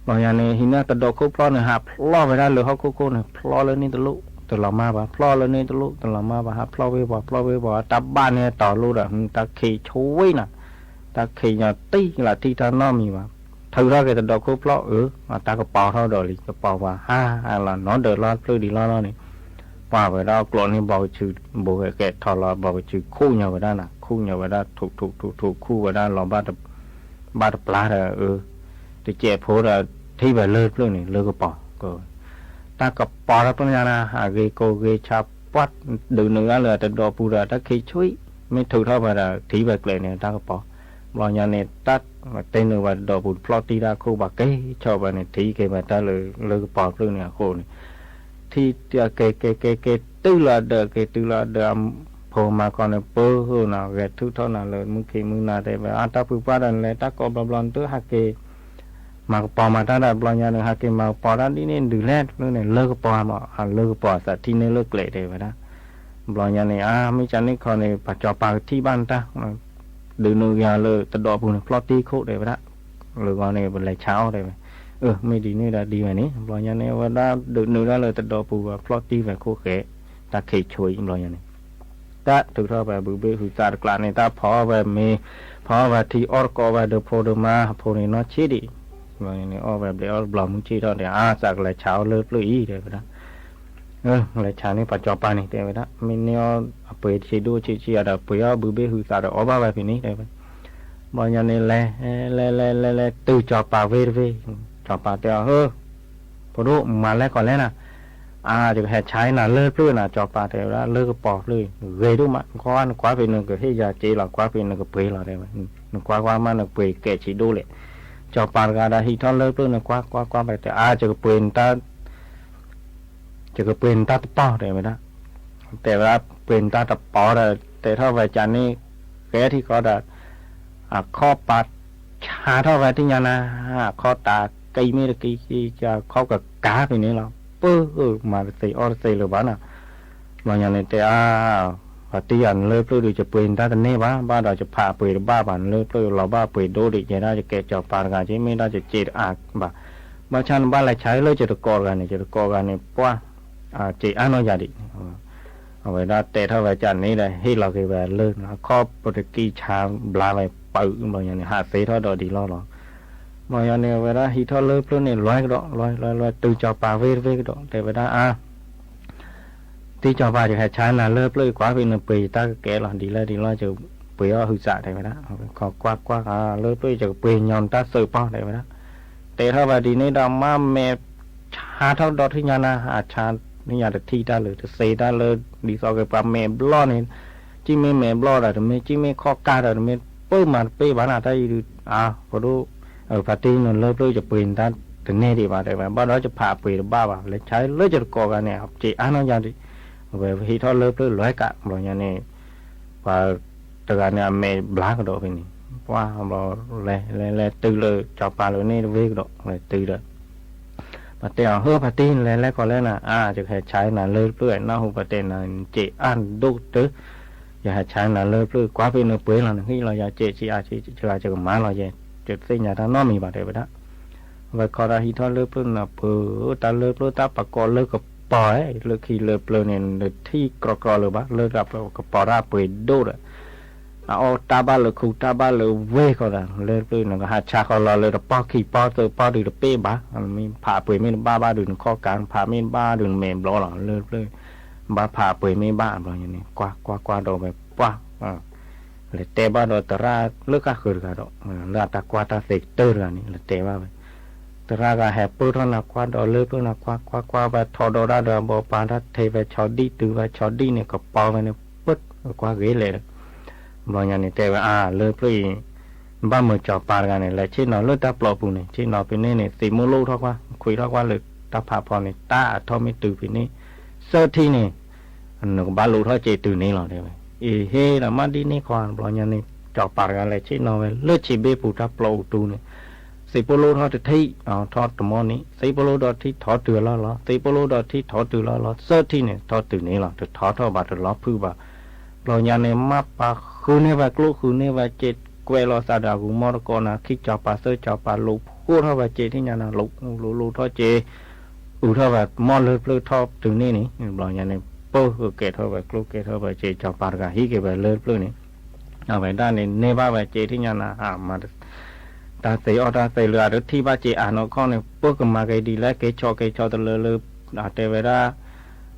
ဘျီညါန့ၣ် ဟံးန့ၢ်တဒီးခိၣ်ဖျီၣ်န့ၣ် ဟးဖျီၣ်ဝဲဒၣ်လၢဟီၣ်ခိၣ်ခိၣ်န့ၣ် ဖျီၣ်လၢန့ၣ်တလိၣ် တလီၤမၢ်ဘၣ်, ဖျီၣ်လၢန့ၣ်တလိၣ် တလီၤမၢ်ဘၣ်, ဟးဖျီၣ်ဝ့ၤပှၤ ဖျီၣ်ဝ့ၤပှၤ တၢ်ဘၣ်န့ၣ်တီၤလိၣ်ဒီး တၢ်ခံးဆိဝံၤနၤ, တၢ်ခံးညီတံၢ်လၢထံၣ်တၢ်နီတမံၤဘၣ်, ထုးထီၣ်က့ၤတဒီးခိၣ်ဖျီၣ်အၢ, တၢ်ကပီၤထီၣ်ဒီးလံ ကပီၤပှၤဟါလီၤနီတၢၤလီၢ်တဖျၢၣ်ဒံးလီၢ်လီၢ်န့ၣ်, ပှၤဝဲဒၣ်အကျိးန့ၣ် ဘီကဆူး ဘိးဟဲကဲထီၣ်လီၤ ဘီကဆူးခူၣ်ညီဝဲဒၣ်နၤ ခူၣ်ညီဝဲဒၣ် ထူးထူးထူးထူးခူၣ်ဝဲဒၣ်လီၤ ဘၣ်တပျါဒီးအၢ, တစဲးဖိဒီး ထံၣ်ဝဲလၢတဖျၢၣ်န့ၣ် လၢကပီၤ, တၢ်ကပီၤတဖျၢၣ်ညါနၤ ဟးဂ့ၤကိၢ်ဂ့ၤဆးပှၢ်, ဒုးနုာ်ဒၣ်လၢတဒီးပူၤဒီး တၢ်ခံးဆိ, မ့ၢ်ထုးထီၣ်ဝဲဒီး ထံၣ်ဝဲကျဲးန့ၣ် တၢ်ကပီၤ, ဘျီညါန့ၣ် တၢ်တဲနုာ်ဝဲတဒီးပူၤတဖျီၣ်တံၢ်တၢ်ခိၣ်ဘၣ်က့ၤဆီၣ်ဝဲန့ၣ် ထံၣ်က့ၤဝဲတၢ်လၢ လၢကပီၤတဖျၢၣ်န့ၣ်အဃိန့ၣ် ထံၣ်က့ၤက့ၤက့ၤက့ၤ တုၤလီၤဒၢး က့ၤတုၤလီၤဒၢး အဖိမၤကီၢ်န့ၣ် ပၢၢ်နၤ ဂဲၤထုးထီၣ်နၤလၢမုၢ်ခံမုၢ်နၤတဲဝဲ အါ တၢ်ဖုပှၢ်ဒီးနလဲၤတၢ်ကိးဘျီဘျီ နတဟးက့ၤ မၤကပီၤမၤတၢ်ဒီး ဘျီညါန့ၣ် ဟးက့ၤမၤကပီၤတၢ်ဒ်န့ၣ်ဒုးလဲၣ် ဖျၢၣ်န့ၣ် လၢကပီၤမး လၢကပီၤအသးထံၣ်န့ၢ်လၢကျဲးတဲဝဲဒၣ်, ဘျီညါန့ၣ် အါ မ့ၢ်ကန့ၣ်ခီန့ၣ် ပှၤစီၤပၤကထံၣ်ဘၣ်နတၢ် ဒုးနုာ်ယၤလၢတဒီးပူၤန့ၣ် ဖျီၣ်တံၢ်ခိၣ်တဲဝဲဒၣ်, လၢဂီၢ်န့ၣ် ပလဲၤဆါအီၣ်တဲဝဲ, အၢ မ့ၢ်ဒ်န့ၣ်ဒီးဒ်ဝဲန့ၣ် ဘျီညါန့ၣ် အဝဲဒၣ်ဒုးနုာ်ဒၣ်လၢတဒီးပူၤ ဖျီၣ်တံၢ်ဝဲခိၣ်ဃဲ, တၢ်ခံးဆိအံၤ ဘျီညါန့ၣ် တၢ်ထုးထီၣ်ဝဲဘုးဘ့ၣ်ဟုးသးတကျးန့ၣ် တၢ်ဖီအီၣ်ဝဲမ့ၤ, ဖီအီၣ်ဝဲထံ အီၣ်တကိးဝဲဒီးဖိဒီးမါ အဖိန့ၣ်နီၢ်ဆံးဒံး, ဘျီညါန့ၣ် အီၣ်ဝဲဘျဲးအီၣ်ဘျီမုၢ်ဆ့ၣ်ထီၣ်ဒီး အါ သးကလဲၤဆါအီၣ်လၢပျၢၢ်အံၤတဲဝဲဒၣ် လဲၤဆါန့ၢ်ပှၤစီၤပၤန့ၣ်တဲဝဲဒၣ် မ့ၢ်န့ၢ်အီၣ်အပှ့ၤဆံးဒိၣ်ဆံးဆံးဒီး ပှ့ၤအီၣ်ဘုးဘ့ၣ်ဟုးသးဒီးအီၣ်ဘၣ်ဝဲဖဲန့ၣ်တဲဝဲ, ဘျီညါန့ၣ်လဲၤ လဲၤလဲၤလဲၤလဲၤတုၤစီၤပၤဝ့ၢ်တဝ့ၢ်, စီၤပၤတဲအီၤ ဟၢ ဖိဒိၣ်မၤလဲၣ်ကီးလဲၣ်နၤ, အါ ယကဟဲဆါနၤလၢပျၢၢ်နၤ စီၤပၤတဲဝဲဒၣ် လၢကပီၤဖျၢၣ် ဂ့ၤဒိၣ်မး နကွၢ်ကွၢ်ဖဲနကဟ့ၣ်ယၤစ့လီၤ ကွၢ်ဖဲနကပှ့ၤလီၤတဲဝဲ, နကွၢ်ကွၢ်မးနကပှ့ၤကဲးဆံးဒိၣ်လဲၣ်, စီၤပၤတဂၤဒီးဟံးထီၣ်လၢပျၢၢ်န့ၣ် ကွၢ်ကွၢ်ကွၢ်ဖဲတဲ အါ ယကပှ့ၤနတၢ် ယကပှ့ၤနတၢ်တပီၢ်တဲဝဲဒၣ်, တဲဝဲဒၣ်ပှ့ၤနတၢ်တပီၢ်ဒီး တဲထီၣ်ဝဲကန့ၣ် ဃဲထံကီးဒီး အခီၣ်ပၤဆါထီၣ်ဝဲထံၣ်ညါနၤ, အခီၣ်တၢ်ကံမ့ၢ်တကံ အခီၣ်ကကၤဖဲန့ၣ်လီၤ, ပၢၢ် မၤတသ့အီၣ်တသ့လၢၤဘၣ်နၤ, ဘျီညါန့ၣ်တဲအါ ပှၤတံၢ်ယၤနလၢပျၢၢ်ဒီး ယပှ့ၤနတၢ်တန့ၢ်ဘၣ် ဘၣ်ဒီးယဖးပှ့ၤတဘၣ်ဘၣ် နလၢပျၢၢ်လီၤဘၣ်ပှ့ၤဒိၣ်ဒံး ယဲဒၣ်ယကဲစီၤပၤတဂၤက့ မ့ၢ်ဒၣ်ယစ့တအါဘၣ်, ဘၣ်ဆၣ်နဘၣ်လဲၤဆါလၢယတကိးတဂၤန့ၣ် ယတကိးတဂၤန့ၣ် ပှၢ် စ့အါနီၢ်ယၤဒံး, အဝဲဒၣ်တဲထီၣ်ဝဲကန့ၣ်ဒီး ဟ့ၣ်လီၤက့ၤဝဲလၢ အခီၣ်ပတကံဆါဘျါဝဲပၢၢ် ဘျီညါန့ၣ် ဟးသ့ထီၣ်ဒီးဒ်လီၢ်လီၤ, ဘျီညါန့ၣ် အဝဲဒၣ်ဟံးထီၣ်လၢပျၢၢ်န့ၣ် လွဲကဒီး လွဲလွဲလွဲတုၤစီၤပၤဝ့ၢ်တဝ့ၢ်ကဒီး တဲဝဲဒၣ်အါ တံၢ်စီၤပၤယဟဲဆါနၤလၢပျၢၢ် ကွၢ်ဖဲနပှ့ၤယတၢ်ကကဲလီၤ ဒ်လဲၣ်ဒ်လဲၣ် ယပှ့ၤအီၣ်ဟုးစးတဲဝဲဒၣ်, ခီကွၢ်ကွၢ်လၢပျၢၢ် ယကပှ့ၤညီနတၢ်သုးပီၢ်တဲဝဲဒၣ်, တဲထီၣ်ဝဲဒ်န့ၣ်ဒီးမ့ၢ်မဲာ်ဆါထီၣ်ဒီးထံၣ်ညါနၤ အဆါထံၣ်ညါတထံၣ်တၢ်လၢတသ့တၢ်လၢ ဒ်သိးက့ၤပှၤမဲာ်ဘျီၣ်န့ၣ်, ကံၣ်မ့ၢ်မဲာ်ဘျီၣ်ဒီးတမ့ၢ် ကံၣ်မ့ၢ်ခီၣ်ကါဒီးတမ့ၢ် ပၢၢ်မၤတပ့ၢ်ဘၣ်နၤ တၢ်အံၤဒုး အါ ဖိဒိၣ် ဖါတံၢ်နလၢပျၢၢ်ယပှ့ၤနတၢ်တန့ၢ်ဒံးဘၣ်တဲဝဲ ဘၣ်ဒီးယဖးပှ့ၤတဘၣ်ဘၣ် လဲၤဆါလၢယတကိးဂၤန့ၣ် စ့အါနီၢ်ယၤဒံး, အဝဲဟံးထီၣ်လၢပျၢၢ်လွဲကး ဘျီညါန့ၣ် ပှၤတဂၤန့ၣ်အမဲာ်ဘျါကဒီးဖဲန့ၣ်, ပှၢ်ဘျီ လဲၤလဲၤလဲၤတုၤလၢစီၤပၤလၢန့ၣ်တဝ့ၢ်ကဒီး လဲၤတုၤဒီး ပှၤတဲအီၤ ဟၢ ဖါတံၢ်နလဲၤလဲၤကီးလဲၣ်နၤ, အါ ယကဟဲဆါနၤလၢပျၢၢ် နၢ်ဟူပှၤတဲနၤ စ့အါဒိၣ်ကတၢၢ်, ယဟဲဆါနၤလၢပျၢၢ် ကွၢ်ဖဲနပှ့ၤလီၤ နဟံၣ်လီၤယၤစ့စ့အါစ့စ့ဂၤ ယကမၤလီၤယဲ ယတသ့ၣ်ညါတၢ်နီတမံၤဘၣ်တဲဝဲဒၣ်, အဝဲခီဒီးဟံးထီၣ်လၢပျၢၢ်နၤပၢၢ် တၢ်လၢပျၢၢ်တၢ်ပကိးလၢကပီၤ လၢခံလၢပျၢၢ်န့ၣ် နထံၣ်ကြီကြီလၢၤဘၣ် လၢကပီၤတၢ်ပှ့ၤဒိၣ်ဒီး အအီၣ်တၢ်ဘၣ်လၢခူတၢ်ဘၣ်လၢဝ့ၢ်ဃီဒီး လၢပျၢၢ်နကဟးဆါဃီလီၤလၢတပီၢ်ခံပီၢ်သၢပီၢ်ဒုးတပ့ၢ်ဘၣ်, မ့ၢ်ဖးပှ့ၤမ့ၢ်တဘၣ်ဘၣ်ဒုးနခီၣ်ကါ ဖးမ့ၢ်တဘၣ်ဒုးနမဲာ်ဘျီလီၤ လၢပျၢၢ် ဘၣ်ဖးပှ့ၤမ့ၢ်ဘၣ်ဘျီညါန့ၣ် ကွၢ်ကွၢ်ကွၢ်ဒီးဝဲပှၢ် လဲၤတဲဘၣ်ဒီးသရၣ်လၢဃာ်ဃုာ်တဂၤဒီး လၢအတၢ်ကွၢ်တၢ်သ့ကတၢၢ်တဂၤန့ၣ် လဲၤတဲဘၣ်ဝဲ သရၣ်ဂၤဟဲပၢၢ်ထီၣ်နၤကွၢ်ဒီးလၢပျၢၢ်နၤကွၢ်ကွၢ်ကွၢ်ဝဲထီဒီးဒၣ်ဒီးအဘီပၤတၢ်ထဲဝဲဆီဒံၣ်တုၤဝဲ ဆီဒံၣ်န့ၣ် ကပီၤဝဲန့ၣ် ပၢၢ်ကွၢ်ဂ့ၤလဲၣ်ဒီး ဘျီညါန့ၣ်တဲဝဲအါ လၢပျၢၢ်အံၤ ဘၣ်မုာ်စီၤပၤတဂၤန့ၣ် လဲၤဆ့ၣ်နီၤလၢတၢ်ပျီပူၤန့ၣ် ဆ့ၣ်နီၤဖဲန့ၣ်န့ၣ် သံးမိၢ်လိၣ်ထီၣ်ကွၢ် ခွံထီၣ်ကွၢ်လၢတၢ်ဖးဖီန့ၣ် တၢ်အထီၣ်မ့ၢ်တုၤဖဲန့ၣ် သၢထံၣ်န့ၣ် နကဘၣ်လိၣ်ထီၣ်စ့တုၤန့ၣ်လီၤတဲဝဲ အ့ဟ့ၣ်ဒီးမ့ၢ်ဒ်န့ၣ်ခီ ဘျီညါန့ၣ် စီၤပၤတဂၤလဲၤဆ့ၣ်နီၤဝဲလၢဆံးဘ့ၣ်ပူၤတၢ်ပျီအူတူန့ၣ်, သ့ၣ်ပိလိထီၣ်တထံၣ်, ထီၣ်တမီၢ်နံၤ, သ့ၣ်ပိလိဒီးထံၣ်ထီၣ်တုၤလီၤလီၤ, သ့ၣ်ပိလိဒီးထံၣ်ထီၣ်တုၤလီၤလီၤ, သၢထံၣ်န့ၣ် ထီၣ်တုၤန့ၣ်လီၤ, တထီၣ်ထီၣ်ဘၣ်တလီၤဖုးဘၣ်. ဘျီညါန့ၣ် မ့ၢ်ပှၤဃုန့ၢ်ဝဲကျိၣ်ဃုန့ၢ်ဝဲစ့ ကွဲးလီၤသးဒီးအဂူၤမီၢ်တကိးနၤ ခံစီၤပၤသၢစီၤပၤ လိာ်ဖှိၣ်ထီၣ်ဝဲစ့ထံၣ်ညါနၤ လိာ်လိာ်ထီၣ်စ့ အုးထီၣ်ဝဲမီၢ်လၢပျၢၤထီၣ်တုၤန့ၣ်န့ၣ်, ဘျီညါန့ၣ် ပၢၢ်ကဲထီၣ်ဝဲကျိၣ်ကဲထီၣ်ဝဲစ့ စီၤပၤတဂၤဟံးက့ၤဝဲလၢပျၢၤန့ၣ်, အဝဲဒၣ်န့ၣ် န့ၢ်ဘၣ်ဝဲစ့ထံၣ်ညါနၤ တၢ်သ့အီၣ်တၢ်သ့လၢအတထံၣ်ဘၣ်စ့အါနီၢ်ခီန့ၣ် ပၢၢ်ကမၤက့ၤဒ်လဲၣ် က့ၤဆီၣ်က့ၤဆီၣ်တလၢလၢ, တဲဝဲဒၣ်,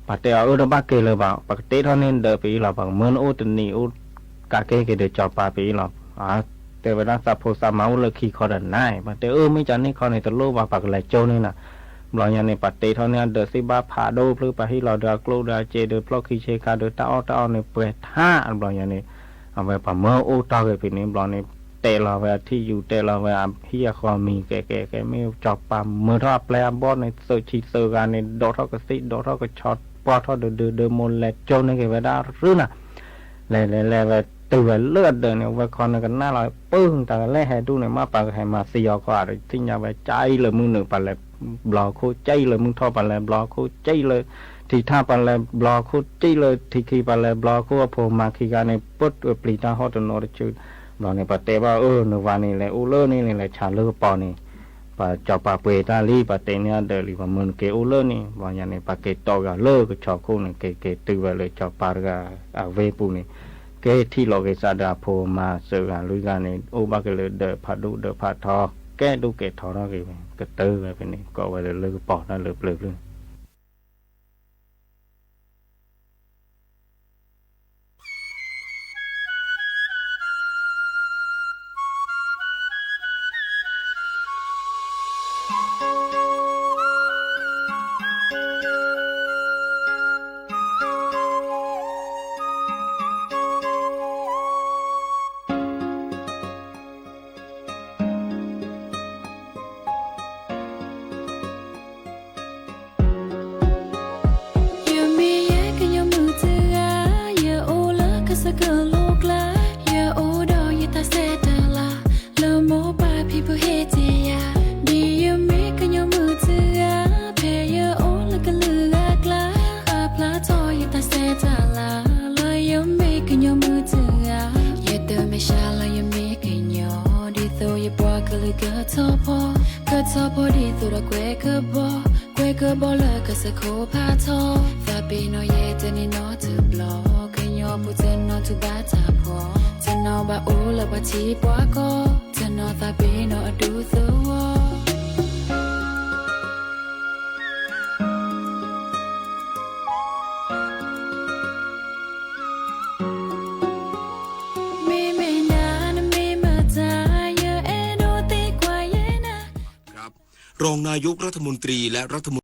ပှၤတဲအီၤအၢတဘၣ်က့ၤလၢၤဘၣ် ပကတ့ထီၣ်န့ၢ်ဒၢးပအံၤလီၤ ပကမၢနအိၣ်တနံၤအိၣ်ကးက့ၤက့ၤဒီးစီၤပၤပအံၤလီၤ. တဲဝဲဒၣ်သးဖိသးမါအိၣ်လၢခံခီဒီးနၤ ပှၤတဲအၢမ့ၢ်ကန့ၢ်ခီန့ၣ် တလိၣ်ဘၣ် ပှၤကလဲၤကၠိန့ၢ်နၤ. ဘျီညါန့ၣ် ပှၤတ့ထီၣ်န့ၢ်အဒၢးသ့ၣ်ဘၣ်ဖးဒိၣ်ဖျၢၣ် ပှၤဟ့ၣ်လီၤဒီးအကျိၣ်ဒီးအစ့ဒီးဖျီၣ်ခံဆ့ခါဒီးတၢ်အီၣ်တၢ်အီန့ၣ်ပှဲၤထါ ဘျီညါန့ၣ် အဝဲပှၤမၢအိၣ်တီၢ်ဂ့ၤဖဲန့ၣ် ဘျီန့ၣ် တဲလီၤဝဲအထံၣ်ယူၤ တဲလီၤဝဲအဟံၣ်အဃီမံၤ ကဲကဲကဲ မ့ၢ်စီၤပၤမၢထီၣ်အပျဲၢ်အဘီၣ်န့ၣ် သုးဆံးသုးဂၤန့ၣ် ဒိးထီၣ်ကသ့ၣ် ဒိးထီၣ်ကဆီ ပှၢ်ထီၣ်ဒုးဒုးဒုးမိၢ်လဲၤကၠိန့ၢ်က့ၤဝဲဒၣ်ရုၢ်နၤ လဲၤလဲၤလဲၤဝဲတုၤဝဲလၢအဒၢးန့ၣ် အဝဲခီန့ၣ်ကနၣ်လီၤ ပၢၢ်တၢ်ကလဲၣ်ဟဲဒူၣ်န့ၣ် မ့ၢ်ပှၤကဟဲမၤသံအီၤခီ အတသ့ၣ်ညါဝဲကၠံလၢမုၢ်နုာ် ပှၤလဲၤဘျီခိၣ် ကၠံလၢမုၢ်ထီၣ် ပှၤလဲၤဘျီခိၣ် ကၠံလၢထံထၣ် ပှၤလဲၤဘျီခိၣ် ကၠံလၢထံခံ ပှၤလဲၤဘျီခိၣ် အဖိမါခံဂၤန့ၣ် ပၢၢ်ပျံၤတၢ်ဟီၣ်တနီၤတဆၢ ဘျီန့ၣ် ပှၤတဲဘၣ်အၢ နဝၤန့ၣ် လဲၤအိၣ်လၢန့ၣ်န့ၣ် လဲၤဆးလၢကပီၤန့ၣ် ပှၤစီၤပၤပှ့ၤတၢ်လံ ပှၤတဲန့ၢ်အဒၢးလံ ပှၤမၢနက့ၤအိၣ်လၢန့ၣ် ဘျီညါန့ၣ် ပှၤက့ၤတီၢ်ဂၤလၢကဆီခိၣ်န့ၣ် က့ၤက့ၤတုၤဝဲလၢစီၤပၤတဂၤအဝ့ၢ်ပူၤန့ၣ် က့ၤထံၣ်လိာ်က့ၤသးဒီးအဖိမါသၢဂၤလွံၢ်ဂၤန့ၣ် အိၣ်ဘၣ်က့ၤလၢဒၢးဖးဒိၣ်ဒၢးဖးထီ ကဲဒိၣ်ကဲထီထီၣ်က့ၤဝဲ ကတၢၢ်ဝဲဖဲန့ၣ် ကိးဝဲလၢလၢကပီၤတၢ်လၢပျၢၤဖျၢၣ်န့ၣ် ယမ့ၢ်ယဲကညီမုၣ်တဂၤ, ယအိၣ်လၢကစၢၢ်ကလိကျါ, ယအိၣ်ဒီးယတၢ်ဆဲးတၢ်လၤ, လၢမိၢ်ပၢ်ဖံဖုဟ့ၣ်တ့ၢ်ယၤ, ဒ်ယမ့ၢ်ကညီမုၣ်တဂၤ, ဖဲယအိၣ်လၢကလုာ်ဂၤကျါ, ပာ်ဖျါထီၣ်ယတၢ်ဆဲးတၢ်လၤ, လၢယမ့ၢ်ကညီမုၣ်တဂၤ, ယတမ့ၢ်ရှါလၢယမ့ၢ်ကညီ, ဒ်သိးယပှၤကလုာ်ကထီၣ်ဖီ, ကထီၣ်ဖီဒ်သိးဒီးကွဲကဘီ, ကွဲကဘီလၢကစၢၢ်ခိၣ်ဖးထီ, သးပ့ၤနီၣ်ယဲတန့ၢ်နီတဘျီ, ကညီဖိတနီၤတူၢ်ဘၣ်တၢ်ဖှီၣ်, တနီၤဘၣ်အိၣ်လၢပှၤထံပှၤကီၢ်, တနီၤသးပ့ၤနီၣ်အဒူသဝီ မ့မ့ၢ်နၤနမ့ၢ်မတၤ, ယအဲၣ်ဒိးသံကွၢ်ယဲနၤ ครับ รองนายกรัฐมนตรีและรัฐมนตรี